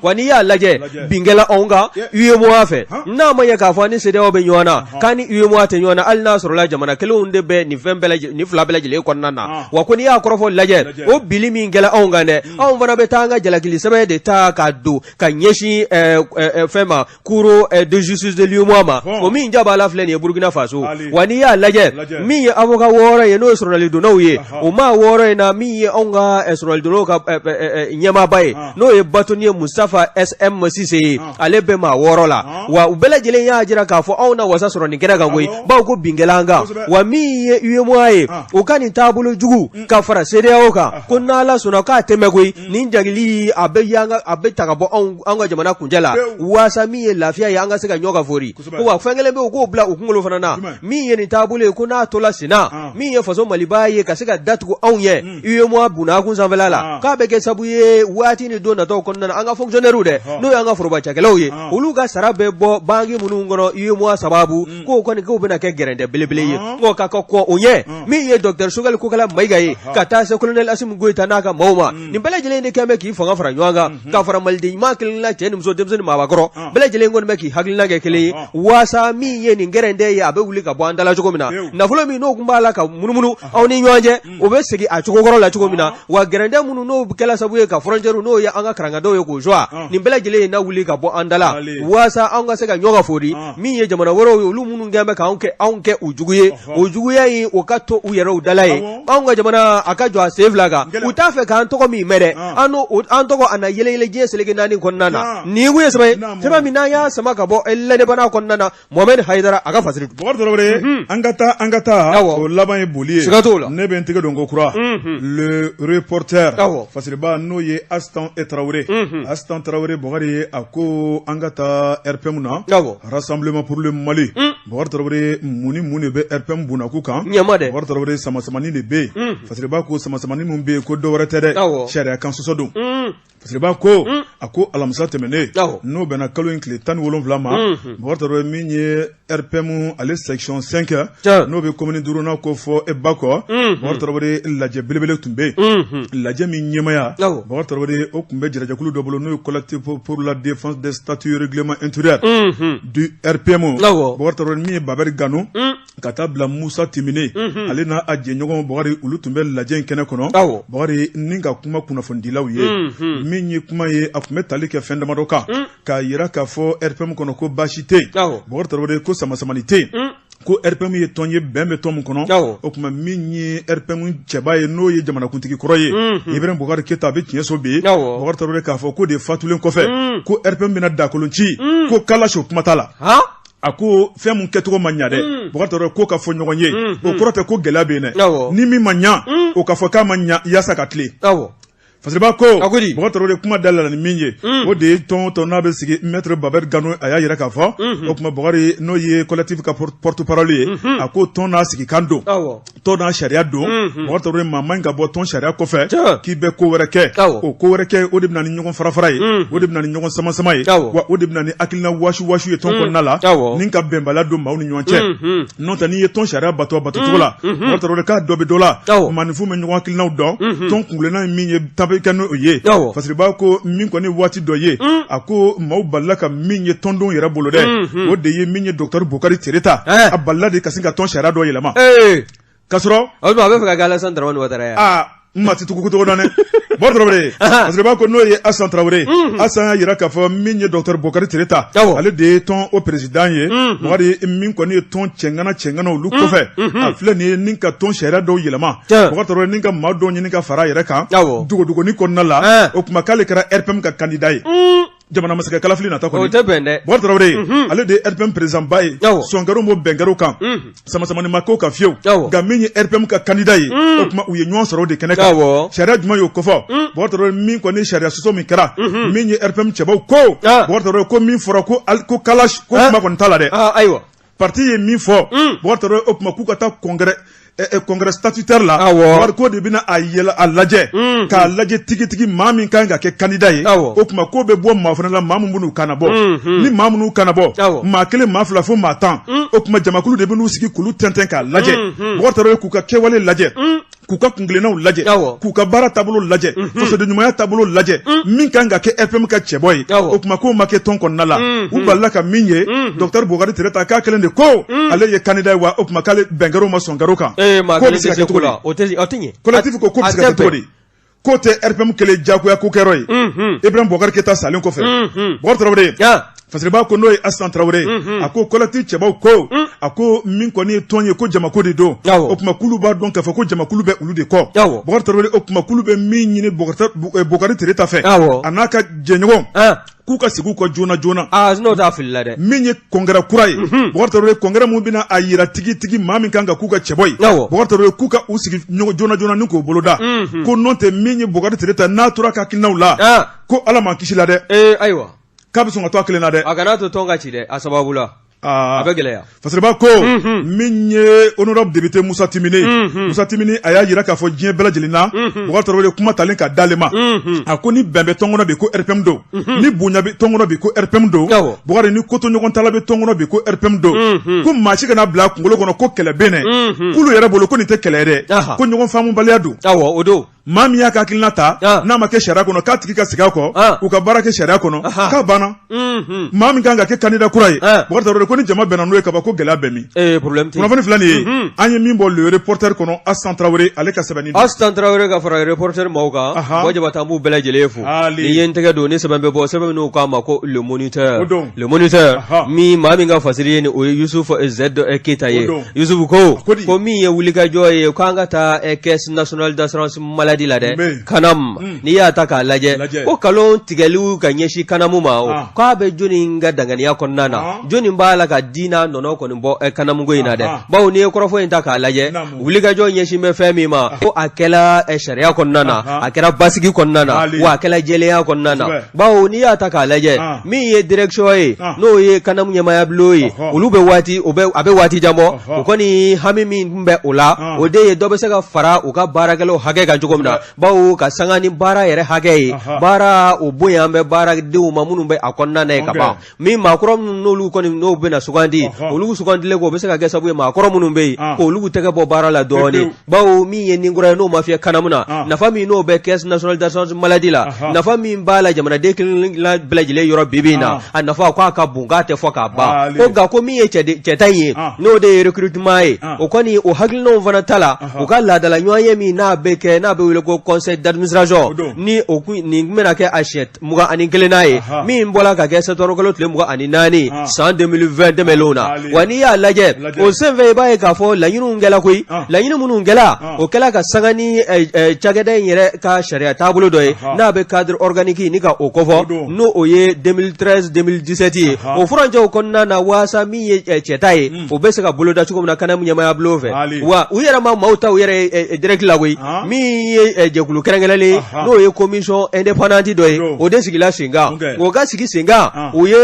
Wa n'i y'a lajɛ, bin kɛla anw kan UEMOA fɛ, n'a ma ɲɛ k'a fɔ an ni CEDEAO bɛ ɲɔgɔn na, k'an ni UEMOA tɛ ɲɔgɔn na, hali n'a sɔrɔla jamana kelenw de bɛ nin fɛn bɛɛ nin fila. fila bɛɛ lajɛlen kɔnɔna na wa ko n'i y'a kɔrɔfɔ lajɛ o bili min kɛla anw kan dɛ anw fana bɛ taa an ka jalakili sɛbɛn de ta ka don ka ɲɛsin fɛn ma cour de justice de l'UEMOA ma o min jabala filɛ nin ye Burukina Faso wa n'i y'a lajɛ min ye avocat 6 ye n'o ye sɔrɔnalidonnaw ye o maa 6 in na min ye anw ka sɔrɔnalidonnaw ka ɲɛmaaba ye n'o ye bâtonnier Mustafa SM Sise ye ale bɛ maa 6 la wa u bɛɛ lajɛlen y'a jira k'a fɔ anw na wasa sɔrɔ nin kɛnɛ kan koyi bawo ko bin kɛla an kan wa min ye UEMOA ye o ka nin taabolo jugu ka fara CEDEAO kan ko n'Ala sɔnna k'a tɛ mɛn koyi nin jagili a bɛ yanga a bɛ ta ka bɔ anw ka jamana kuncɛ la waasa min ye lafiya ye an ka se ka ɲɔgɔn ka fori ko wa fɛn kelen bɛ u k'o bila u kunkolo fana na min ye nin taabolo ye ko n'a tola senna min ye faso Maliba ye ka se ka datugu anw ye UEMOA bunakun sanfɛla la k'a bɛ kɛ sabu ye waati ni don nataw kɔnɔna na an ka fonctionnaires dɛ n'o y'an ka foroba cakɛlaw ye olu ka sara bɛ bɔ banki minnu kɔnɔ UEMOA sababu k'o kɔni k'o bɛna kɛ gɛrɛntɛ belebele ye nka ka ka kɔn o ɲɛ min ye docteur Choguel Kokala Mayiga ye ka taa se colonel Assimi Goïta n'a ka maaw ma nin bɛɛ lajɛlen de kɛlen bɛ k'i fanga fara ɲɔgɔn kan ka fara maliden ɲuman kelenna cɛ ni muso denmisɛnnin maabakɔrɔ bɛɛ lajɛlen kɔni bɛ k'i hakilina kɛ kelen ye waasa min ye nin gɛrɛntɛ ye a bɛ wuli ka bɔ an da la cogo min na nafolo min n'o tun b'a la ka munumunu aw ni ɲɔgɔn cɛ o bɛ segin a cogo kɔrɔ la cogo min na wa gɛrɛntɛ minnu n'o kɛla sababu ye ka frontière n'o ye an ka karangadenw ye k'o joie nin bɛɛ lajɛlen ye na wuli ka bɔ an da la waasa an ka se ka ɲɔgɔn ka fori min ye jamana wɛrɛw ye olu minnu kɛlen bɛ k'anw kɛ anw kɛ u jugu ye o juguya in o ka to u yɛrɛw da la ye anw ka jamana a ka jɔ a sen fila kan u t'a fɛ k'an tɔgɔ min mɛn dɛ an n'o an tɔgɔ a na yɛlɛ yɛlɛ diɲɛ seleke naani kɔnɔna na nin kun ye sɛbɛn ye sɛbɛn min n'an y'a sama ka bɔ L'Indépendant kɔnɔna na Mohamed Haidara a ka fasiri Bɔkari Tarawele an ka taa an ka taa Awɔ. o laban ye boli ye Siga t'o la. ne bɛ n tɛgɛ don ko kura le reporter Awɔ. fasiriba n'o ye Astan e Tarawele Astan Tarawele Bɔkari ye a ko an ka taa RPM na Awɔ. Rassemblement pour le Mali Bɔkari Tarawele mun ni mun de bɛ RPM bunakun kan Ɲɛma dɛ. Bɔkari Tarawele samasamani de bɛ yen fasiriba ko samasamani min bɛ yen ko dɔ wɛrɛ tɛ dɛ Awɔ. sariya kan sɔsɔ don Fasiriba ko a ko alamisa tɛmɛnen n'o bɛnna kalo in tile 17 ma Bɔkari Tarawele min ye RPM ale section 5 n'o bɛ commune duurunan ko fɔ e Bakɔ Bɔkari Tarawele lajɛ belebele tun bɛ yen lajɛ min ɲɛmaaya Bɔkari Tarawele o tun bɛ jɛrɛjɛkulu dɔ bolo n'o ye collectif pour la défense des statuts règlement intérieur du RPM Bɔkari Tarawele min ye Babɛri Gano ka taa bila Musa Timine ale n'a a jɛɲɔgɔn Bɔkari olu tun bɛ lajɛ in kɛnɛ kɔnɔ Bɔkari ni ka kuma kunnafonidilaw ye min ye kuma ye a tun bɛ tali kɛ fɛn damadɔ kan k'a jira k'a fɔ RPM kɔnɔ ko baasi tɛ yen Bɔkari Tarawele ko samasamani tɛ yen ko RPM ye tɔn ye bɛn bɛ tɔn min kɔnɔ o tuma min ye RPM cɛba ye n'o ye jamanakuntigi kɔrɔ ye Ibrahim Bɔkari Keyita a bɛ tiɲɛso bi Bɔkari Tarawele k'a fɔ k'o de fatulen kɔfɛ ko RPM bɛna dakolon ci ko kalashi o kuma t'a la a ko fɛn mun kɛcogo ma ɲa dɛ Bɔkari Tarawele ko ka fɔ ɲɔgɔn ye o kɔrɔ tɛ ko gɛlɛya bɛ yen dɛ ni min ma ɲa o ka fɔ k'a ma ɲa yaasa ka tilen Fasiriba ko Bɔkari Tarawele kuma da la ni min ye o de ye tɔn o tɔn n'a bɛ sigi maître Babɛri Gano a y'a jira k'a fɔ o tuma Bɔkari n'o ye collectif ka porte parole ye a ko tɔn n'a sigikan don tɔn n'a sariya don Bɔkari Tarawele maa man ka bɔ tɔn sariya kɔfɛ k'i bɛ ko wɛrɛ kɛ o ko wɛrɛ kɛ o de bɛ na ni ɲɔgɔn farafara ye o de bɛ na ni ɲɔgɔn samasama ye wa o de bɛ na ni hakilina waasi waasi ye tɔn kɔnɔna la ni ka bɛnbaliya don maaw ni ɲɔgɔn cɛ n'o tɛ n'i ye tɔn sariya bato a bato cogo la Bɔkari Tarawele k'a dɔ bɛ dɔ la maaninfin bɛ ɲɔgɔn hakilinaw dɔn tɔn kuntilenna ye min ye ta bɛ kɛ n'o ye Fasiriba ko min kɔni waati dɔ ye a ko maaw balila ka min ye tɔndenw yɛrɛ bolo dɛ o de ye min ye docteur Bokari Tereta a balila de ka sin ka tɔn sariya dɔ yɛlɛma k'a sɔrɔ a bɛ fɛ ka kɛ Alassane Dramane Ouattara ye aa n ma ti tugu cogo dɔn dɛ Bɔkari Tarawele Fasiriba ko n'o ye Asan Tarawele Asan y'a jira k'a fɔ min ye docteur Bokari Tereta ale de ye tɔn o président ye Bokari min kɔni ye tɔn cɛŋana cɛŋana olu kɔfɛ a filɛ nin ye ni ka tɔn sariya dɔw yɛlɛma Bɔkari Tarawele ni ka maa dɔw ɲini ka fara a yɛrɛ kan dogodogonin kɔnɔna la o tuma k'ale kɛra RPM ka candidat ye jamana masakɛ kalafili nata kɔni o tɛ bɛn dɛ Bɔkari Tarawele ale de ye RPM président ba ye sɔn kɛra o bɛn kɛra o kan samasamani ma k'o kan fiyewu nka min ye RPM ka candidat ye o tuma u ye ɲɔgɔn sɔrɔ o de kɛnɛ kan sariya jumɛn y'o kofɔ Bɔkari Tarawele min kɔni sariya sɔsɔ min kɛra min ye RPM cɛbaw ko Bɔkari Tarawele ko min fɔra ko ko kalashi ko kuma kɔni t'a la dɛ ayiwa parti ye min fɔ Bɔkari Tarawele o tuma k'u ka taa congrès congrès statutaire la awɔ ko de bɛna a yɛlɛ a lajɛ k'a lajɛ tigitigi maa min kan ka kɛ candidat ye o tuma k'o bɛ bɔ maa fana la maa min b'u kan bɔ ni maa minnu kan bɔ maa kelen maa fila fo maa 10 o tuma jamakulu de bɛn'u sigi k'olu tɛntɛn k'a lajɛ Bɔkari Tarawele k'u ka kɛwale lajɛ. K'u ka kuntilennaw lajɛ, k'u ka baara taabolo lajɛ, fasoden ɲumanya taabolo lajɛ, min kan ka kɛ RPM ka cɛbɔ ye, o tuma k'o ma kɛ tɔn kɔnɔna la. U balila ka min ye, docteur Bokari Tereta k'a kɛlen de ko ale ye candidat ye, wa o tuma k'ale bɛn kɛr'o ma sɔn kɛr'o kan. K'o bɛ se ka kɛ cogo di? Collectif ko k'o bɛ se ka kɛ cogo di? K'o tɛ RPM kelen jagoya ko kɛyɔrɔ ye. Ibrahim Bokari Keyita salen kɔfɛ, Bokari Tarawele, Fasiriba ko n'o ye Asitan Tarawele ye, a ko collectif cɛbaw ko, a ko min kɔni ye tɔn ye, ko jamako de don. O tuma k'olu b'a dɔn k'a fɔ ko jamakulu bɛ olu de kɔ. Bokari Tarawele, o tuma k'olu bɛ min ɲini Bokari Tereta fɛ, a n'a ka jɛɲɔgɔn, k'u ka segin u kɔ joona joona. Aa, n'o t'a filila dɛ. Min ye congrès kura ye, Bokari Tarawele, congrès min bɛna a yira tigitigi maa min kan ka k'u ka cɛbɔ ye, Bokari Tarawele, k'u ka u sigi joona joona ni k'o boloda, ko n'o tɛ min ye Bokari Tereta n'a tora ka hakilinaw la, ko Ala m'an kisi la dɛ. Ee ayiwa. K'a bɛ sɔn ka to a kelen na dɛ. A kana to tɔn ka ci dɛ a sababu la. A bɛ gɛlɛya. Fasiriba ko min ye honorable député Musa Timbiné, Musa Timbiné, a y'a jira k'a fɔ diɲɛ bɛɛ lajɛlen na, Bokari Tarawele, kuma talen ka d'ale ma, a ko ni bɛn bɛ tɔn kɔnɔ bi, ko RPM don, ni bonya bɛ tɔn kɔnɔ bi, ko RPM don, Bokari, ni kotoɲɔgɔntala bɛ tɔn kɔnɔ bi, ko RPM don, ko maa si kana bila a kunkolo kɔnɔ ko kɛlɛ bɛ nɛ k'olu yɛrɛ bolo, ko nin tɛ kɛlɛ ye dɛ, ko ɲɔgɔn faamubaliya don. Awɔ, o don. Maa min y'a ka hakilina ta, n'a ma kɛ sariya kɔnɔ, k'a tigi ka segin a kɔ, u ka baara kɛ sariya kɔnɔ, k'a banna. Maa min kan ka kɛ candidat kura ye, Bokari Tarawele, ko ni jama bɛnna n'o ye kaban, ko gɛlɛya bɛ min? Kunnafoni filɛ nin ye, an ye min bɔ Le Reporter kɔnɔ, Asitan Tarawele, ale ka sɛbɛnni don. Asitan Tarawele ka fara Reporter maaw kan, Buwa Jabate, an b'u bɛɛ lajɛlen fo. Ni ye n tɛgɛ don ni sɛbɛn bɛ bɔ, sɛbɛn min k'a ma ko Le Moniteur, Le Moniteur min, maa min ka fasiri ye nin, o ye Yusuf Z Keyita ye. Yusufu ko ko min ye wulikajɔ ye k'an ka taa Caisse nationale d'assurance maladie la dɛ, CNAM, n'i y'a ta k'a lajɛ, ko nkalon tigɛliw ka ɲɛsin CNAM ma, o k'a bɛ jɔni ka danganiya kɔnɔna na? Jɔni b'a la ka di n'a nɔnɔ kɔni bɔ CNAM ko in na dɛ? Bawo n'i ye kɔrɔfɔ in ta k'a lajɛ, wulikajɔ ɲɛsin bɛ fɛn min ma, ko a kɛla sariya kɔnɔna na, a kɛra basigi kɔnɔna na, wa a kɛla jɛlenya kɔnɔna na. Bawo n'i y'a ta k'a lajɛ, min ye direction ye, n'o ye CNAM ɲɛmaaya bulon ye, olu bɛ waati o bɛ a bɛ waati jan bɔ, u kɔni hami min tun bɛ o la, o de ye dɔ bɛ se ka fara u ka baarakɛlaw hakɛ kan cogo min na, bawo ka sanga ni baara yɛrɛ hakɛ ye, baara o bonya bɛ baaradenw ma minnu bɛ a kɔnɔna na ye ka ban. Min maakɔrɔ minnu n'olu kɔni n'o bɛna sugandi, olu sugandilen kɔ, o bɛ se ka kɛ sababu ye maakɔrɔ minnu bɛ yen, k'olu tɛgɛ bɔ baara la dɔɔnin. Bawo min ye ni kura ye, n'o ma fiyɛ CNAM na, nafa min n'o bɛ Caisse nationale d'assurance maladie la, nafa min b'a la jamanaden kelen bɛɛ lajɛlen yɔrɔ bi bi in na, a nafa k'a ka bon, k'a tɛ fɔ k'a ban. Ko nka ko min ye cɛta in ye, n'o de ye recrutement ye, o kɔni o hakilinaw fana ta la, u ka laadala ɲɔgɔnye min n'a bɛ kɛ, n'a bɛ wele ko conseil d'administration, ni o nin bɛna kɛ a siɲɛ 21nan ye, min bɔra ka kɛ septembre kalo tile 24 san 2020 tɛmɛnlenw na. Wa n'i y'a lajɛ o senfɛ, i b'a ye k'a fɔ laɲiniw kɛla koyi. Laɲini minnu kɛla, o kɛla ka sanga ni cakɛda in yɛrɛ ka sariya taabolo dɔ ye, n'a bɛ cadre organique ni ka o kofɔ, n'o o ye 2013 2017 ye. O furancɛw kɔnɔna na, waasa min ye cɛta ye, o bɛ se ka boloda cogo min na CNAM ɲɛmaaya bulon fɛ. Wa u yɛrɛ ma maaw ta u yɛrɛ direct la koyi. Min ye jɛkulu kɛrɛnkɛrɛnlen, n'o ye commission indépendante dɔ ye, o de sigila sen kan. O ka sigi sen kan, u ye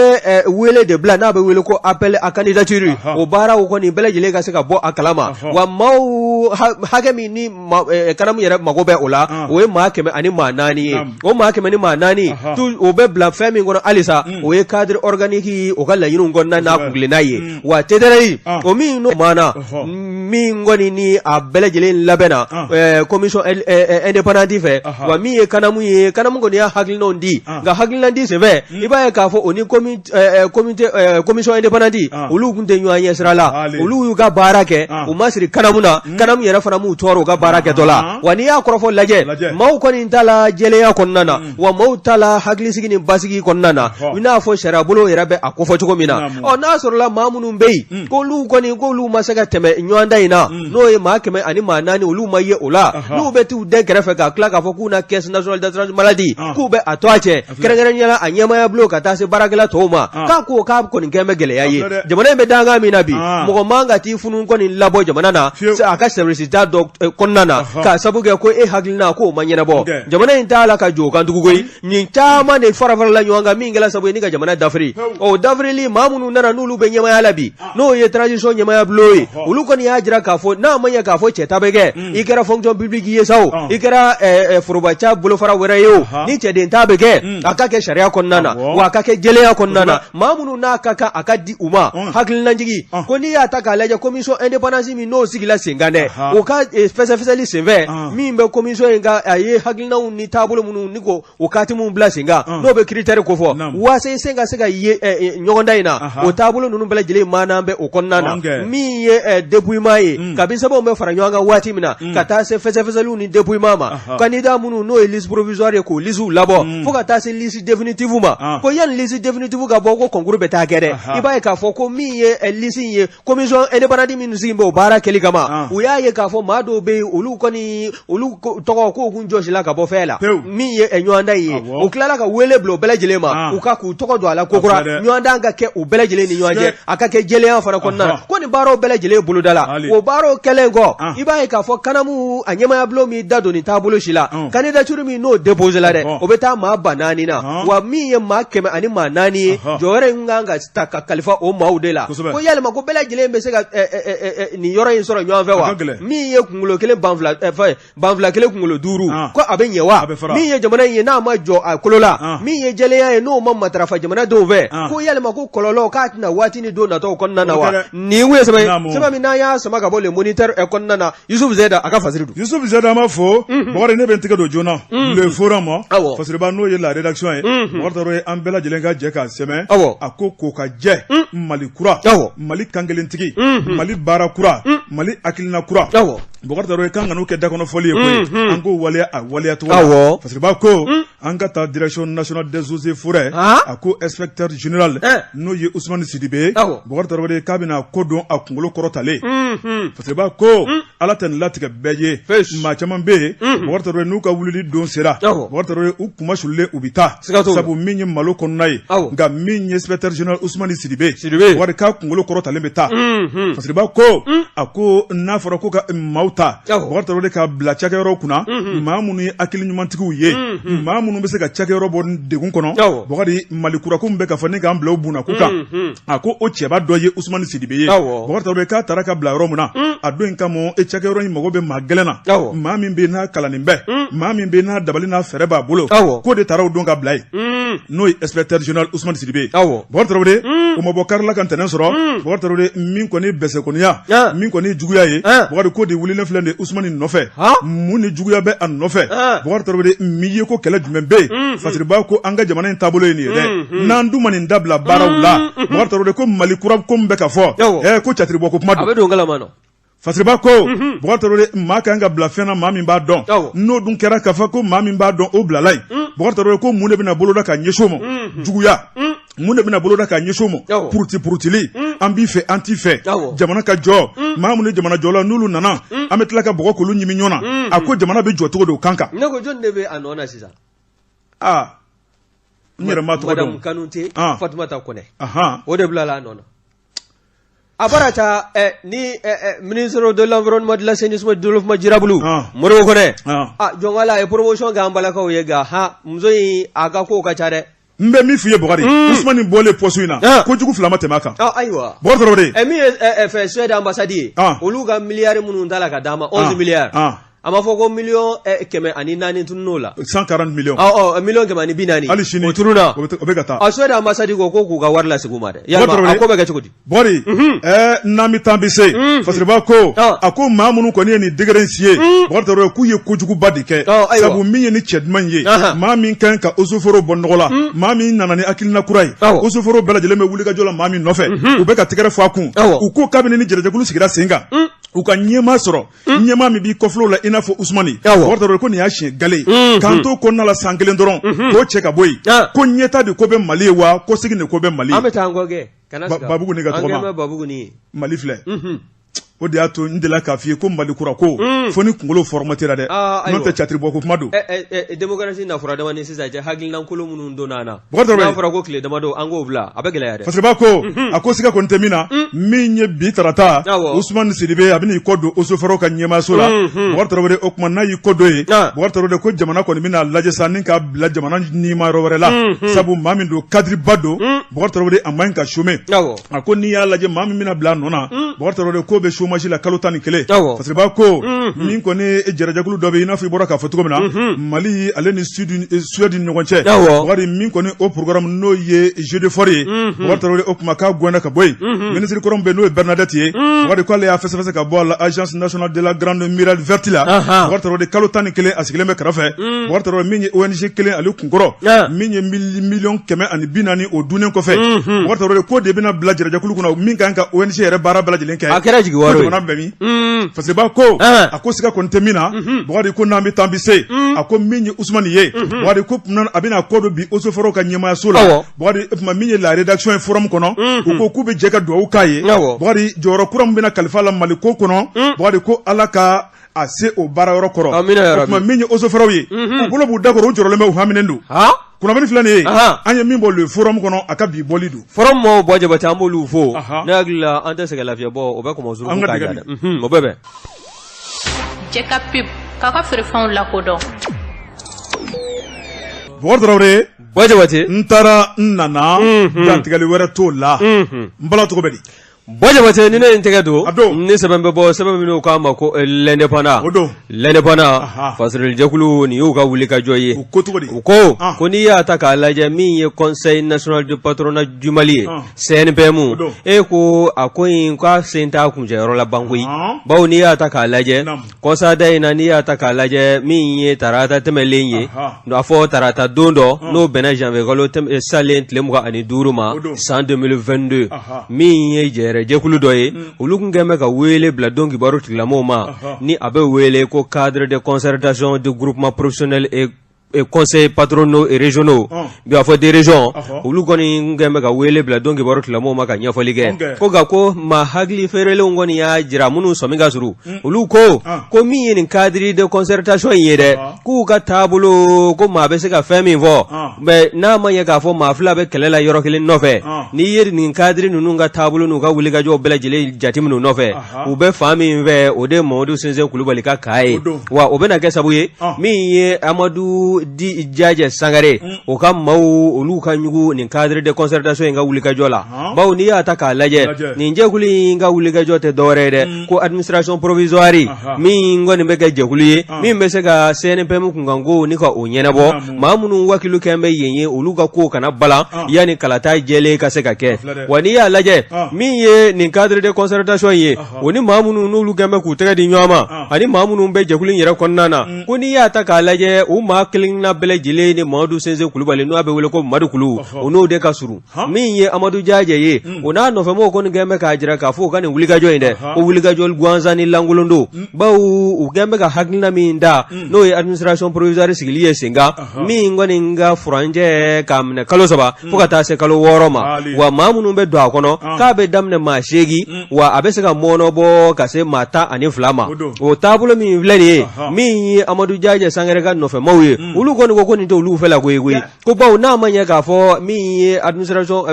wele de bila, n'a bɛ wele ko appel à candidature. O baaraw kɔni bɛɛ lajɛlen ka se ka bɔ a kalama. Wa maaw hakɛ min ni CNAM yɛrɛ mago bɛ o la, o ye maa 104 ye. O maa 104, o bɛ bila fɛn min kɔnɔ halisa, o ye cadre organique o ka laɲiniw kɔnɔna n'a kuntilenna ye. Wa TDR o min n'o maana min kɔni ni a bɛɛ lajɛlen labɛnna commission indépendante fɛ, wa min ye CNAM ye, CNAM kɔni y'a hakilinaw di. Nka hakilina di senfɛ, i b'a ye k'a fɔ o ni commission indépendante, olu tun tɛ ɲɔgɔn ɲɛ sira la. Olu y'u ka baara kɛ, u ma siri CNAM na, CNAM yɛrɛ fana m'u tɔɔrɔ u ka baara kɛtɔ la. Wa n'i y'a kɔrɔfɔ lajɛ, maaw kɔni ta la jɛlenya kɔnɔna na, wa maaw ta la hakilisigi ni basigi kɔnɔna na, i n'a fɔ sariyabolo yɛrɛ bɛ a kofɔ cogo min na. Ɔ n'a sɔrɔla maa minnu bɛ yen k'olu kɔni k'olu ma se ka tɛmɛ ɲɔgɔndan in na, n'o ye maa 104, olu ma ye o la, n'u bɛ t'u dɛn kɛrɛfɛ ka tila k'a fɔ k'u na Caisse nationale d'assurance maladie k'u bɛ a to a cɛ, kɛrɛnkɛrɛnnenya la a ɲɛmaaya bulon ka taa se baarakɛla tɔw ma, k'a ko k'a kɔni kɛn bɛ gɛlɛya ye. Jamana in bɛ dankan min na bi, mɔgɔ man ka t'i funun kɔni labɔ jamana na a ka service ta dɔ kɔnɔna na, k'a sabu kɛ ko e hakilina k'o ma ɲɛnabɔ. Jamana in t'a la ka jɔ o kan tugun koyi. Nin caman de fara farala ɲɔgɔn kan min kɛra sababu ye ni ka jamana dafiri. O dafirili, maa minnu nana n'olu bɛ ɲɛmaaya la bi, n'o ye transition ɲɛmaaya bulon ye, olu kɔni y'a jira k'a fɔ n'a ma ɲɛ k'a fɔ cɛta bɛ kɛ, i kɛra fonction publique ye sa o. i kɛra forobaca bolofara wɛrɛ ye o, ni cɛden ta bɛ kɛ, a ka kɛ sariya kɔnɔna na, wa a ka kɛ jɛlenya kɔnɔna na. Maa minnu n'a ka kan a ka di u ma, hakililajigi ko n'i y'a ta k'a lajɛ, commission indépendante min n'o sigila sen kan dɛ, o ka fɛsɛfɛsɛli senfɛ, min bɛ commission in ka a ye hakilinaw ni taabolo minnu ni ko o katimu bila sen kan, n'o bɛ critère ko fɔ waasa sen ka se ka ye ɲɔgɔndan in na, o taabolo ninnu bɛɛ lajɛlen maana bɛ o kɔnɔna na. Min ye dépouillement ye, kabi sɛbɛnw bɛ fara ɲɔgɔn kan waati min na ka taa se fɛsɛfɛsɛliw ni dépouillement ma, candidat minnu n'o ye liste provisoire ye, k'o lisiw labɔ fo ka taa se liste définitive ma, ko yanni liste définitive ka bɔ, ko concours bɛ taa kɛ dɛ. I b'a ye k'a fɔ ko min ye liste in ye, commission indépendante minnu sigi bɛ o baara kɛli kama, u y'a ye k'a fɔ maa dɔw bɛ yen, olu kɔni olu tɔgɔ k'o kun jɔsila ka bɔ fɛn la min ye ɲɔgɔndan in ye. U tilala ka wele bila o bɛɛ lajɛlen ma, u ka k'u tɔgɔ don a la kokura, ɲɔgɔndan ka kɛ u bɛɛ lajɛlen ni ɲɔgɔn cɛ, a ka kɛ jɛlenya fana kɔnɔna na. Ko nin baaraw bɛɛ lajɛlen bolodala. O baaraw kɛlen kɔ, i b'a ye k'a fɔ CANAM a ɲɛmaayabulon min da don nin taabolo si la, candidature min n'o déposé la dɛ, o bɛ taa maa 4000 na, wa min ye maa 104 ye, jɔyɔrɔ in kan ka ta ka kalifa o maaw de la. Ko yalima ko bɛɛ lajɛlen bɛ se ka nin yɔrɔ in sɔrɔ ɲɔgɔn fɛ wa? Min ye kunkolo kelen banfula, banfula kelen kunkolo duuru, ko a bɛ ɲɛ wa? Min ye jamana in ye n'a ma jɔ a kolo la, min ye jɛlenya ye n'o ma matarafa jamanadenw fɛ, ko yalima ko kɔlɔlɔ k'a tɛna waati ni don nataw kɔnɔna na wa? Nin ye sɛbɛn, sɛbɛn min n'an y'a sama ka bɔ Le Moniteur kɔnɔna na, Yusuf Zeda a ka fasiri don. Yusuf Zeda, an b'a fo. Bakari, ne bɛ n tɛgɛ don joona Le Forum ma. Fasiriba, n'o ye la rédaction ye, Bakari Tarawele, an bɛɛ lajɛlen ka jɛ k'a sɛmɛ. A ko ko ka jɛ Mali kura, Mali kankelentigi, Mali baara kura, Mali hakilina kura. Bakari Tarawele, k'an kan'o kɛ dakɔnɔfɔli ye koyi, an k'o waleya a waleya cogo la. Fasiriba ko an ka taa direction nationale des eaux et forêts. A ko inspecteur général, n'o ye Usumani Sidibe ye, Bakari Tarawele, k'a bɛna ko don a kunkolo kɔrɔtalen. Fasiriba ko Ala tɛ nin latigɛ bɛɛ ye. Maa caman bɛ yen, Bakari Tarawele, n'u ka wulili don sera, Bakari Tarawele, u kunmasulilen u bɛ taa, sabu min ye malo kɔnɔna ye. Nka min ye inspecteur général Usumani Sidibe, Bakari, k'a kunkolo kɔrɔtalen bɛ taa. Fasiriba ko a ko n'a fɔra ko ka maaw ta, Bakari Tarawele, ka bila cakɛyɔrɔ kunna, maa minnu ye hakili ɲumantigiw ye, maa minnu bɛ se ka cakɛyɔrɔ bɔ degun kɔnɔ, Bakari, Mali kura ko min bɛ ka fɔ ni k'an bila o bunakun kan, a ko o cɛba dɔ ye Usumani Sidibe ye. Bakari Tarawele, k'a taara ka bila yɔrɔ min na a don in kama, e cakɛyɔrɔ in mago bɛ maa gɛlɛn na, maa min bɛ n'a kalannen bɛɛ, maa min bɛ n'a dabali n'a fɛɛrɛ b'a bolo, k'o de taara o don ka bila yen, n'o ye inspecteur général Usumani Sidibe ye. Bakari Tarawele, o ma bɔ kari la ka ntɛnɛn sɔrɔ. Bakari Tarawele, min kɔni bɛsɛkɔniya, min kɔni juguya ye, Bakari, k'o de wulilen filɛ de Usumani nɔfɛ. Mun ni juguya bɛ a nɔfɛ? Bakari Tarawele, min ye ko kɛlɛ jumɛn bɛ yen? Fasiriba ko an ka jamana in taabolo ye nin ye dɛ, n'an dun ma nin dabila baaraw la, Bakari Tarawele, ko Mali kura ko min bɛ ka fɔ, ko catiribɔ ko kuma don. A bɛ don kalama nɔ. Fasiriba ko, Bakari Tarawele, maa kan ka bila fɛn na, maa min b'a dɔn, n'o dun kɛra k'a fɔ ko maa min b'a dɔn, o bilala yen, Bakari Tarawele, ko mun de bɛna boloda ka ɲɛsin o ma? Juguya. Mun de bɛna boloda ka ɲɛsin o ma? Puruti purutili, an b'i fɛ, an t'i fɛ, jamana ka jɔ. Maa minnu ye jamana jɔla, n'olu nana, an bɛ tila ka bɔgɔ k'olu ɲimi ɲɔgɔn na. A ko jamana bɛ jɔ cogo di o kan kan? Ne ko jɔn de bɛ a nɔ na sisan? Aa, n yɛrɛ m'a tɔgɔ dɔn. Madame Kanute Fatumata Kɔnɛ, o de bilala a nɔ na. A bara ta ni ministre de l'environnement, de l'assainissement, du développement durable, Modibo Kɔnɛ, a jɔn a ye promotion kɛ an balakaw ye, nka ha, muso in a ka kow ka ca dɛ. N bɛ min f'i ye, Bukari, Usumani bɔlen poste in na, kojugu fila ma tɛmɛ a kan. Ayiwa, Bukari Tarawele. Min ye fɛn Suède ambassade ye, olu ka miliyari minnu t'a la ka d'an ma, 11 miliyari, a ma fɔ ko miliyɔn 104 tunun'o la. 140 millions. Miliyɔn 140. Hali sini o tununna. O bɛ ka taa. A Suède ambassade ko k'u ka wari lasegin u ma dɛ. Yalima a ko bɛ kɛ cogo di? Bukari, n'an bɛ taa, bɛ se. Fasiriba ko a ko maa minnu kɔni ye nin degré in si ye, Bukari Tarawele, k'u ye kojuguba de kɛ, sabu min ye ni cɛ duman in ye, maa min kan ka eaux et forêts bɔ nɔgɔ la, maa min nana ni hakilina kura ye, eaux et forêts bɛɛ lajɛlen bɛ wulikajɔ la maa min nɔfɛ, u bɛ ka tɛgɛrɛ fɔ a kun. U ko kabini ni jɛrɛjɛkulu sigira sen kan, u ka ɲɛmaa sɔrɔ, ɲɛmaa min b'i kɔfilɛ la i n'a fɔ Usumani, Bukari Tarawele, ko nin y'a siɲɛ gale ye k'an to kɔnɔna la san kelen dɔrɔn k'o cɛ ka bɔ yen. Ko ɲɛta de ko bɛ Mali ye wa kɔsegin de ko bɛ Mali ye? An bɛ taa an kɔ kɛ. Babugu ni ka tɔgɔma Babugu ni ye. Mali filɛ, o de y'a to n delila k'a f'i ye ko Mali kura ko, fo ni kunkolo formatera dɛ, n'o tɛ catiribɔ ko kuma don. Démocratie na fura dama ni sisan cɛ, hakilinan kolon minnu donna an na, n'a fɔra ko tile damadɔ an k'o bila, a bɛ gɛlɛya dɛ. Fasiriba ko a ko siga kɔni tɛ min na, min ye bi tarata, Usumani Sidibe a bɛna i kɔ don eaux et forêts ka ɲɛmaaso la. Bukari Tarawele, o tuma n'a y'i kɔ don yen, Bukari Tarawele, ko jamana kɔni bɛna lajɛ sa ni k'a bila jamana nima yɔrɔ wɛrɛ la, sabu maa min don, cadre ba don. Bɔkari Tarawele a man ɲi ka chômer. A ko n'i y'a lajɛ maa min bɛna bila a nɔ na, Bɔkari Tarawele k'o bɛ chômage la kalo 11. Fasiriba ko min kɔni jɛrɛjɛkulu dɔ bɛ yen, i n'a fɔ i bɔra k'a fɔ cogo min na, Mali ale ni Suède ni ɲɔgɔn cɛ, Bɔkari min kɔni o programme n'o ye jeu d'effort ye, Bɔkari Tarawele o kuma k'a gɛnna ka bɔ yen. Minisiri kɔrɔ min bɛ yen n'o ye Bernadette ye, Bɔkari k'ale y'a fɛsɛfɛsɛ ka bɔ a la agence nationale de la grande muraille verte la. Bɔkari Tarawele kalo 11 a sigilen bɛ kɛrɛfɛ. Bɔkari Tarawele min ye ONG kelen ale kunkɔrɔ, min ye 140 millions o dunnen kɔfɛ, Bɔkari Tarawele k'o de bɛna bila jɛrɛjɛkulu kɔnɔ min kan ka ONG yɛrɛ baara bɛɛ lajɛlen kɛ. A kɛra jigi wari ye. Jamana bɛ min? Fasiriba ko a ko siga kɔni tɛ min na, Bɔkari ko n'an bɛ taa an bɛ se. A ko min ye Usumani ye, Bɔkari ko a bɛna kɔ don bi eaux et forêts ka ɲɛmaayaso la. Bɔkari o tuma min ye la rédaction ye forum kɔnɔ, u ko k'u bɛ jɛ ka dugawu k'a ye. Bɔkari jɔyɔrɔ kura min bɛna kalifa la Mali ko kɔnɔ, Bɔkari ko Ala ka a se o baara yɔrɔ kɔrɔ. O tuma min ye eaux et forêts ye, u bolo b'u da kɔrɔ, u jɔrɔlen bɛ, u haminen don. Kunnafoni filɛ nin ye, an ye min bɔ le forum kɔnɔ, a ka bi bɔli don. Forum mɔgɔw, Bɔ Jabate, an b'olu fo. Ne hakili la an tɛ sɛgɛn lafiɲɛ bɔ, o bɛ kɔmɔ an ka dɛ, o bɛ bɛn. Jɛ ka pub k'a ka feerefɛnw lakodɔn. Bɔkari Tarawele. Bɔ Jabate. N taara n nana, dantigɛli wɛrɛ t'o la. N bala cogo bɛ di? Bɔ Jabate, ni ne ye n tɛgɛ don ni sɛbɛn bɛ bɔ, sɛbɛn min k'a ma ko l'Indépendant. O don. L'Indépendant, fasirilijɛkulu nin y'u ka wuli ka jɔ ye. U ko cogo di? U ko ko n'i y'a ta k'a lajɛ, min ye Conseil national du patronat du Mali ye, CNPM, e ko a ko in k'a sen t'a kuncɛyɔrɔ la ban koyi, bawo n'i y'a ta k'a lajɛ kɔsada in na, n'i y'a ta k'a lajɛ min ye tarata tɛmɛlen ye, a fɔ tarata don dɔ n'o bɛnna janvier kalo salen tile 25 ma san 2022, min ye jɛrɛjɛkulu dɔ ye, olu tun kɛlen bɛ ka wele bila don kibaru tigilamɔgɔw ma ni a bɛ wele ko cadre de concertation de groupement professionnel et conseils patronaux et régionaux, bi a fɔ des régions. Olu kɔni kɛlen bɛ ka wele bila don kibaru tigilamɔgɔw ma ka ɲɛfɔli kɛ ko nka ko maa hakili feerelenw kɔni y'a jira, minnu sɔmi ka surun, olu ko ko min ye nin cadre de concertation in ye dɛ, k'u ka taabolo ko maa bɛ se ka fɛn min fɔ, mais n'a ma ɲɛ k'a fɔ maa fila bɛ kɛlɛ la yɔrɔ kelen nɔfɛ, n'i ye nin cadre ninnu ka taabolo n'u ka wulikajɔw bɛɛ lajɛlen jateminɛ u nɔfɛ, u bɛ fan min fɛ, o de ye Mamadu Sinsin Kulubali ka cas ye. Wa o bɛna kɛ sabu ye, min ye Amadu di Jajɛ Sangare, o ka maaw, olu ka ɲugu nin cadre de concertation in ka wulikajɔ la, bawo n'i y'a ta k'a lajɛ, nin jɛkulu in ka wulikajɔ tɛ dɔwɛrɛ ye dɛ, ko administration provisoire min kɔni bɛ kɛ jɛkulu ye min bɛ se ka CNPM kunkanko ni ka o ɲɛnabɔ, maa minnu wakilu kɛn bɛ yen ye, olu ka ko kana balan yanni kalata jɛlen ka se ka kɛ. Wa n'i y'a lajɛ, min ye nin cadre de concertation ye, o ni maa minnu n'olu kɛn bɛ k'u tɛgɛ di ɲɔgɔn ma, ani maa minnu bɛ jɛkulu in yɛrɛ kɔnɔna na, ko n'i y'a ta k'a lajɛ, u maa kelenna bɛɛ lajɛlen ni Mamadu Sinsin Kulubali, n'o bɛ wele ko Madu Kulu, o n'o de ka surun. Min ye Amadu Jajɛ ye, o n'a nɔfɛmɔgɔw kɔni kɛn bɛ k'a jira k'a fɔ u ka nin wulikajɔ in dɛ, ko wulikajɔ gansan ni lankolon don, bawo u kɛn bɛ ka hakilina min da, n'o ye administration provisoire sigili ye sen kan, min kɔni ka furancɛ k'a minɛ kalo 3 fo ka taa se kalo 6 ma. Wa maa minnu bɛ don a kɔnɔ, k'a bɛ daminɛ maa 8, wa a bɛ se ka mɔɔnɔbɔ ka se maa 12 ma. O taabolo min filɛ nin ye, min ye Amadu Jajɛ Sangare ka nɔfɛmaaw ye, olu kɔni ko ko nin tɛ olu fɛla ko ye koyi, ko bawo n'a ma ɲɛ k'a fɔ min ye administration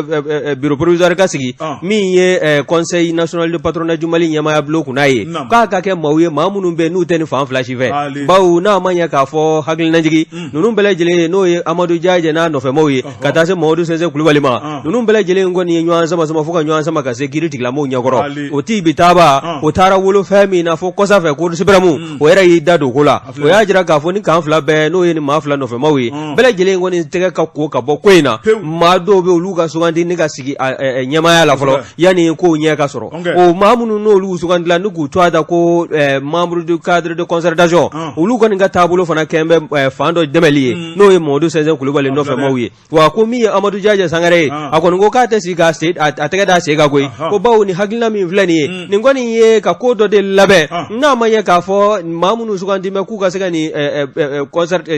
bureau provisoire ka sigi, min ye Conseil national de patronat du Mali ɲɛmaaya bulon kunna ye, k'a ka kɛ maaw ye, maa minnu bɛ n'u tɛ nin fan fila si fɛ, bawo n'a ma ɲɛ k'a fɔ hakilinajigi ninnu bɛɛ lajɛlen, n'o ye Amadu Jajɛ n'a nɔfɛmaaw ye, ka taa se Mamadu Sinsin Kulubali ma, ninnu bɛɛ lajɛlen kɔni ye ɲɔgɔn sama sama fo ka ɲɔgɔn sama ka se kiiri tigilamɔgɔw ɲɛkɔrɔ. O ti bi taaba o taara wolo fɛn min na fo kɔsa fɛ, Cour suprême o yɛrɛ y'i da don ko la. O y'a jira k'a fɔ ni camp fila bɛɛ, n'o ye ni maa fila nɔfɛmaaw ye, bɛɛ lajɛlen kɔni tɛgɛ ka ko ka bɔ ko in na. Maa dɔw bɛ olu ka sugandi ni ka sigi ɲɛmaaya la fɔlɔ yanni kow ɲɛ ka sɔrɔ. O maa minnu n'olu sugandila ni k'u tɔgɔ da ko membre du cadre de concertation, olu kɔni ka taabolo fana kɛn bɛ fan dɔ dɛmɛli ye, n'o ye Mamadu Sinsin Kulubali nɔfɛmaaw ye. Wa ko min ye Amadu Jajɛ Sangare ye, a kɔni ko k'a tɛ sigi k'a a tɛgɛ da sen kan koyi, ko bawo ni hakilina min filɛ nin ye, nin kɔni ye ka ko dɔ de labɛn, n'a ma ɲɛ k'a fɔ maa minnu sugandi bɛ k'u ka se ka nin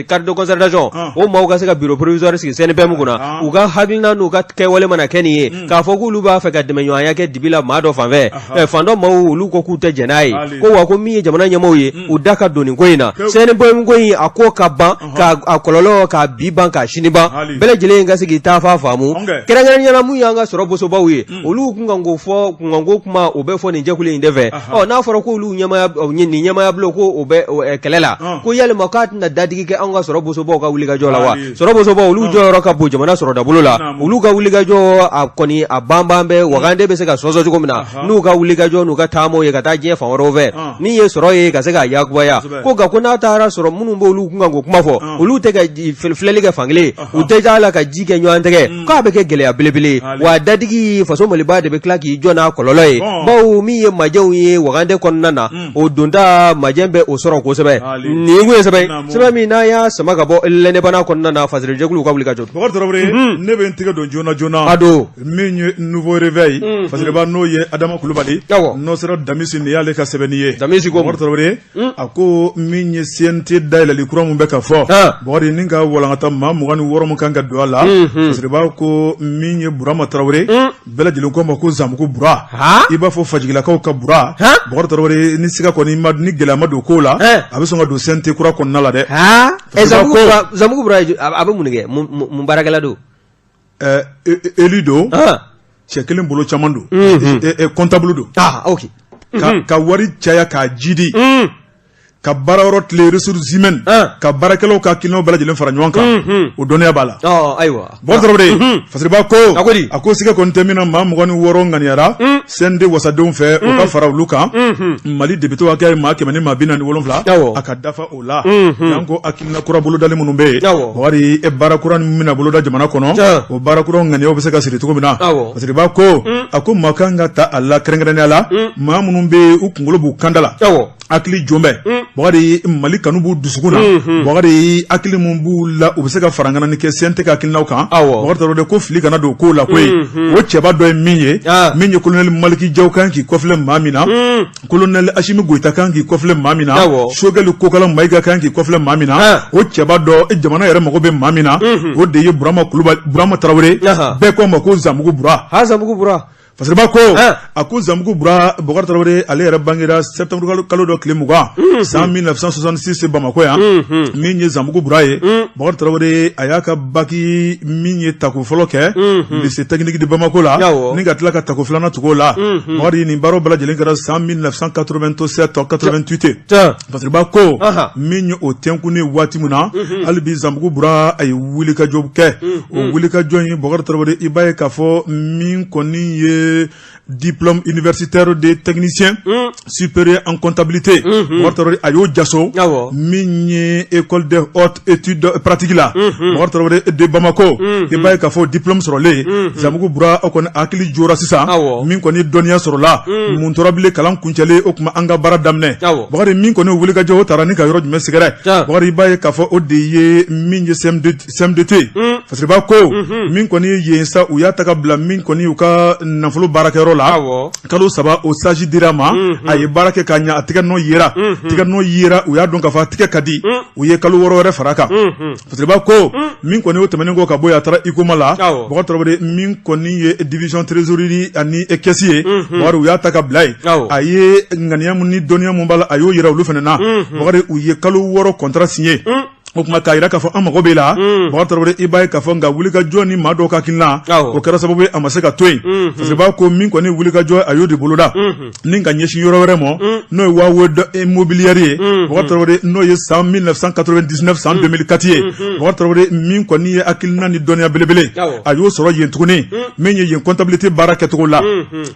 cadre de concertation, o maaw ka se ka bureau provisoire sigi CNPM kunna, u ka hakilina n'u ka kɛwale mana kɛ nin ye, k'a fɔ k'olu b'a fɛ ka dɛmɛɲɔgɔnya kɛ dibi la maa dɔ fanfɛ, fan dɔ maaw, olu ko k'u tɛ jɛn n'a ye. Ko wa ko min ye jamana ɲɛmaaw ye, u da ka don nin ko in na, CNPM ko in a ko ka ban, ka a kɔlɔlɔ k'a bi ban k'a sini ban, bɛɛ lajɛlen ka se k'i taafan faamu. Kɛrɛnkɛrɛnnenya la, mun y'an ka sɔrɔ bosobaw ye, olu kunkanko fɔ kunkanko kuma o bɛ fɔ nin jɛkulu in de fɛ. Ɔ n'a fɔra ko olu ɲɛmaaya nin ɲɛmaaya bulon ko o bɛ kɛlɛ la, ko yalima k'a tɛna dadigi kɛ anw ka sɔrɔ sɔrɔ bosobaw ka wulikajɔ la wa sɔrɔ bosobaw olu jɔyɔrɔ ka bon jamana sɔrɔdabolo la olu ka wulikajɔ a kɔni a banban bɛ wagande bɛ se ka sɔsɔ cogo min na n'u ka wulikajɔ n'u ka taamaw ye ka taa diɲɛ fan wɛrɛw fɛ min ye sɔrɔ ye ka se k'a yakubaya ko nka ko n'a taara sɔrɔ minnu b'olu kun kan k'o kuma fɔ olu tɛ ka filɛli kɛ fankelen u tɛ t'a la ka ji kɛ ɲɔgɔn tɛgɛ k'a bɛ kɛ gɛlɛya belebele wa dadigi faso maliba de bɛ tila k'i jɔ n'a kɔlɔlɔ ye bawo min ye majɛw ye wagande kɔnɔna na o donta majɛ bɛ o sɔrɔ kosɛbɛ nin kun ye sɛbɛn sɛbɛn min n'a y'a sama ka bɔ L'Indépendant kɔnɔna na fasirijɛkulu ka wulikajɔ Bakari Tarawele ne bɛ n tɛgɛ don joona joona a don min ye Nouveau Réveil fasiriba n'o ye Adama Kulubali Nɔsira Damisi nin y'ale ka sɛbɛnni ye Damisi ko Bakari Tarawele a ko min ye CNT dayɛlɛli kura min bɛ ka fɔ Bakari ni ka walankata maa 26 min kan ka don a la fasiriba ko min ye Burama Tarawele bɛɛ lajɛlen ko ma ko Zanbugu Bura i b'a fɔ Fajigilakaw ka Bura Bakari Tarawele ni siga kɔni ma ni gɛlɛya ma don ko la a bɛ sɔn ka don CNT kura kɔnɔna la dɛ Zanbugu Bura a bɛ mun kɛ mun baarakɛla don élu don cɛ kelen bolo caman don comptable don ka wari caya k'a jidi ka baara yɔrɔ tile ressources humaines ka baarakɛlaw ka hakilinaw bɛɛ lajɛlen fara ɲɔgɔn kan o dɔnniya b'a la ayiwa Bakari Tarawele fasiriba ko a ko siga kɔni tɛ min na maa 26 ŋaniyara CNT wasadenw fɛ u ka fara olu kan Mali député hakɛ ye maa 147 a ka dafa o la n'an ko hakilina kura bolodali minnu bɛ yen Bakari e baara kura min bɛna boloda jamana kɔnɔ o baara kura ŋaniyaw bɛ se ka siri cogo min na fasiriba ko a ko maa kan ka ta a la kɛrɛnkɛrɛnnenya la maa minnu bɛ yen u kunkolo b'u kanda la hakili jɔn bɛ Bakari Mali kanu b'u dusukun na Bakari hakili min b'u la u bɛ se ka farankanani kɛ CNT ka hakilinaw kan Bakari Tarawele ko fili kana don kow la koyi o cɛba dɔ ye min ye min ye colonel Maliki Jaw kan k'i kɔfilɛ maa min na colonel Asimi Goyita kan k'i kɔfilɛ maa min na Sogɛli Kokala Mayiga kan k'i kɔfilɛ maa min na o cɛba dɔ jamana yɛrɛ mago bɛ maa min na o de ye Burama Kulubali Burama Tarawele bɛɛ ko a ma ko Zanbugu Bura Zanbugu Bura Fasiriba ko a ko Zanbugu Bura Bakari Tarawele ale yɛrɛ bangera septembre kalo dɔ tile 20 san 1966 Bamakɔ yan min ye Zanbugu Bura ye Bakari Tarawele a y'a ka baki min ye tako fɔlɔ kɛ lycée technique de Bamako la ni ka tila ka tako filanan tugu o la Bakari nin baaraw bɛɛ lajɛlen kɛra san 1987 88 Fasiriba ko min ye o tɛnkunnen waati min na hali bi Zanbugu Bura a ye wulikajɔ kɛ o wulikajɔ in Bakari Tarawele i b'a ye k'a fɔ min kɔni ye diplôme universitaire de technicien supérieur en comptabilité Bakari Tarawele a y'o jaso min ye école des hautes études pratiques la Bakari Tarawele de Bamako i b'a ye k'a fɔ diplôme sɔrɔlen Zanbugu Bura o kɔni hakili jora sisan min kɔni dɔnniya sɔrɔla mun tora bilen kalan kuncɛlen o tuma an ka baara daminɛ Bakari min kɔni wulikajɔ o taara ni ka yɔrɔ jumɛn sɛgɛrɛ Bakari i b'a ye k'a fɔ o de ye min ye CMDT Fasiriba ko min kɔni ye yen sa u y'a ta ka bila min kɔni u ka nafolo baarakɛyɔrɔ la kalo 3 o stage dira a ma a ye baara kɛ ka ɲɛ a tɛgɛ nɔ yera tɛgɛ nɔ yera u y'a dɔn k'a fɔ a tɛgɛ ka di u ye kalo 6 wɛrɛ fara a kan Fasiriba ko min kɔni o tɛmɛnen kɔ ka bɔ yen a taara Huicoma la Bakari Tarawele min kɔni ye division trésorerie ani caisse ye Bakari u y'a ta ka bila yen a ye ŋaniya min ni dɔnniya min b'a la a y'o yira olu fana na Bakari u ye kalo 6 contrat signé o tuma k'a jira k'a fɔ an mago b'e la Bakari Tarawele i b'a ye k'a fɔ nka wulikajɔ ni maa dɔw ka hakilina o kɛra sababu ye a ma se ka to yen Fasiriba ko min kɔni wulikajɔ a y'o de boloda ni ka ɲɛsin yɔrɔ wɛrɛ ma n'o ye Wawe immobilière ye Bakari Tarawele n'o ye san 1999 san 2004 ye Bakari Tarawele min kɔni ye hakilina ni dɔnniya belebele a y'o sɔrɔ yen tuguni min ye yen comptabilité baara kɛcogo la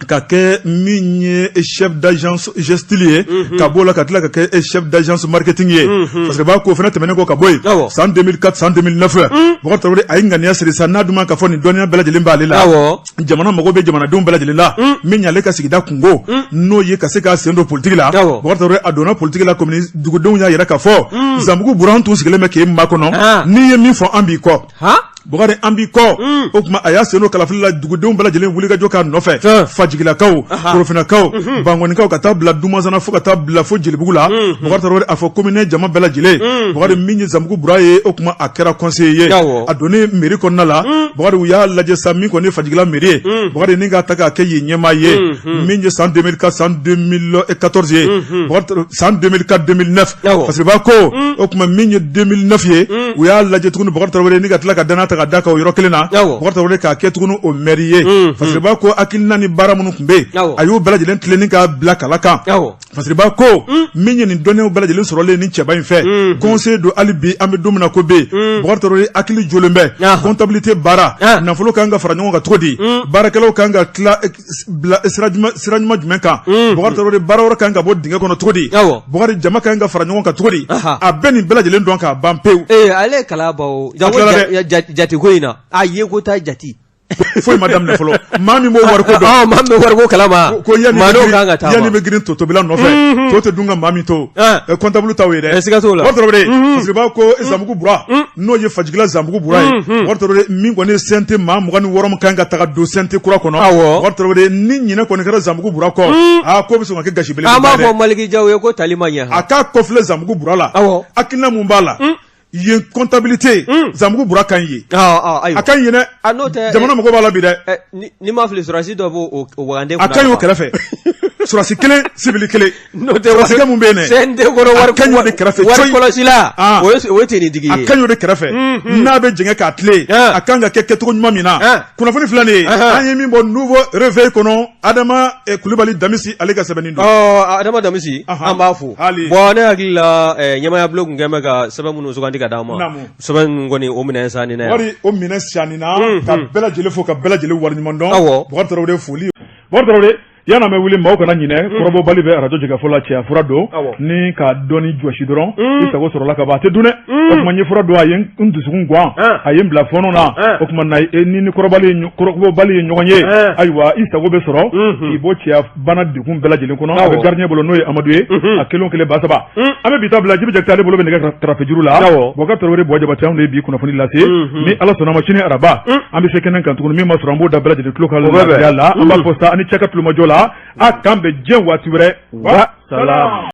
ka kɛ min ye chef d'agence gestion ye ka b'o la ka tila ka kɛ chef d'agence marketing ye Fasiriba k'o fana tɛmɛnen kɔ ka bɔ yen san 2004 san 2009 Bakari Tarawele a ye ŋaniya siri sa n'a dun k'a fɔ nin dɔnniya bɛɛ lajɛlen b'ale la jamana mago bɛ jamanadenw bɛɛ lajɛlen la min y'ale ka sigida kunko n'o ye ka se k'a sen don politiki la Bakari Tarawele a donna politiki la komi dugudenw y'a yira k'a fɔ Zanbugu Bura an tun sigilen bɛ k'e makɔnɔ n'i ye min fɔ an b'i kɔ Bukari an b'i kɔ o tuma a y'a sen don kalafili la dugudenw bɛɛ lajɛlen wulikajɔ k'a nɔfɛ fajigilakaw korofinakaw bankɔnikaw ka taa bila dumasana fo ka taa bila fo jelibugu la Bukari Tarawele a fɔ commune jama bɛɛ lajɛlen Bukari min ye Zanbugu Bura ye o tuma a kɛra conseiller ye a donnen mairie kɔnɔna la Bukari u y'a lajɛ sa min kɔni ye Fajigila mairie ye Bukari ni k'a ta k'a kɛ yen ɲɛmaa ye min ye san 2004 san 2014 ye san 2004 2009 Fasiriba ko o tuma min ye 2009 ye u y'a lajɛ tuguni Bukari Tarawele ni ka tila ka danaya ta ka da kan o yɔrɔ kelen na, Bubakari Tarawele k'a kɛ tuguni o maire ye. Fasiriba ko hakilina ni baara minnu tun bɛ yen, a y'o bɛɛ lajɛlen tilenni k'a bila kala kan. Fasiriba ko min ye nin dɔnniyaw bɛɛ lajɛlen sɔrɔlen ni cɛba in fɛ, conseiller don hali bi, an bɛ don min na ko bɛ Bubakari Tarawele hakili jɔlen bɛ comptabilité baara, nafolo kan ka fara ɲɔgɔn kan cogo di, baarakɛlaw kan ka tila bila sira ɲuman jumɛn kan, Bubakari Tarawele baara wɛrɛ kan ka bɔ dingɛ kɔnɔ cogo di, Bubakari jama kan ka fara ɲɔgɔn kan cogo di, a bɛ nin bɛɛ lajɛlen dɔn k'a ban pewu. Ee, ale ye kala baw jate ko in na, a ye ko ta jate. Foyi ma daminɛ fɔlɔ, maa min b'o wariko dɔn, maa min bɛ wariko kalama, ko yanni yanni bɛ girin to tobila nɔfɛ, to tɛ dun ka maa min to, comptable t'aw ye dɛ. Siga t'o la. Bubakari Tarawele, Fasiriba ko Zanbugu Bura, n'o ye Fajigila Zanbugu Bura ye, Bubakari Tarawele min kɔni ye CNT maa 26 min kan ka taga don CNT kura kɔnɔ, Bubakari Tarawele ni ɲinɛ kɔni kɛra Zanbugu Bura kɔ, aa ko bɛ sɔn ka kɛ gasi belebele. An b'a fɔ Maliki Jaw ye ko tali ma ɲɛ. A k'a kɔfilɛ Zanbugu Bura la, hakilina mun b'a la yen, comptabilité Zanbugu Bura kan ye, a ka ɲi dɛ, n'o tɛ jamana mago b'a la bi dɛ. Ni ma fili, sɔrɔdasi dɔ b'o o wagande. A ka ɲi o kɛrɛfɛ, sɔrɔdasi kelen, civil kelen. N'o tɛ sɔrɔdasikɛ mun bɛ yen dɛ, CNT kɔnɔ wari a ka ɲi o de kɛrɛfɛ. Wari kɔlɔsila, o ye tenitigi ye. A ka ɲi o de kɛrɛfɛ, n'a bɛ jɛngɛ k'a tilen, a kan ka kɛ kɛcogo ɲuman min na. Kunnafoni filɛ nin ye, an ye min bɔ Nouveau Réveil kɔnɔ, Adama Kulubali Damisi, ale ka sɛbɛnni don. Adama Damisi, an b'a fo. Bon, ne hakili la, ɲɛmaaya bulon tun kɛlen bɛ ka sɛbɛn minnu sugandi ka d'an ma, sɛbɛn ninnu kɔni, o minɛn sanni na. Wari o minɛn sanni na, ka bɛɛ lajɛlen fo, ka bɛɛ lajɛlen waleɲuman dɔn. Bubakari Tarawele, foli. Bubakari Tarawele, yan'an bɛ wuli, maaw kana ɲinɛ, kɔrɔbɔbali bɛ arajo jɛkafɔ la, cɛya fura don ni ka dɔɔni jɔsi dɔrɔn, i sago sɔrɔla ka ban, a tɛ dun dɛ. O tuma n ye fura don, a ye n dusukun gan, a ye n bila fɔɔnɔ na. O tuma na ni kɔrɔbɔbali ye ɲɔgɔn ye, ayiwa, i sago bɛ sɔrɔ k'i bɔ cɛya bana degun bɛɛ lajɛlen kɔnɔ. A bɛ gardien bolo, n'o ye Amadu ye, a kelen o kelen 3000. An bɛ bi ta bila Jibi Jakite, ale bolo bɛ nɛgɛ karafejuru la. Bubakari Tarawele, Buwa Jabate, anw de ye bi kunnafoni lase. Ni Ala sɔnna ma, sini araba, an bɛ se kɛnɛ kan tuguni. Min ma sɔrɔ, an b'o da bɛɛ lajɛlen tulo kan lafiya la. An b'a fɔ sa, ani cɛ ka tulomajɔ la, a k'an bɛn diɲɛ waati wɛrɛ wa salam.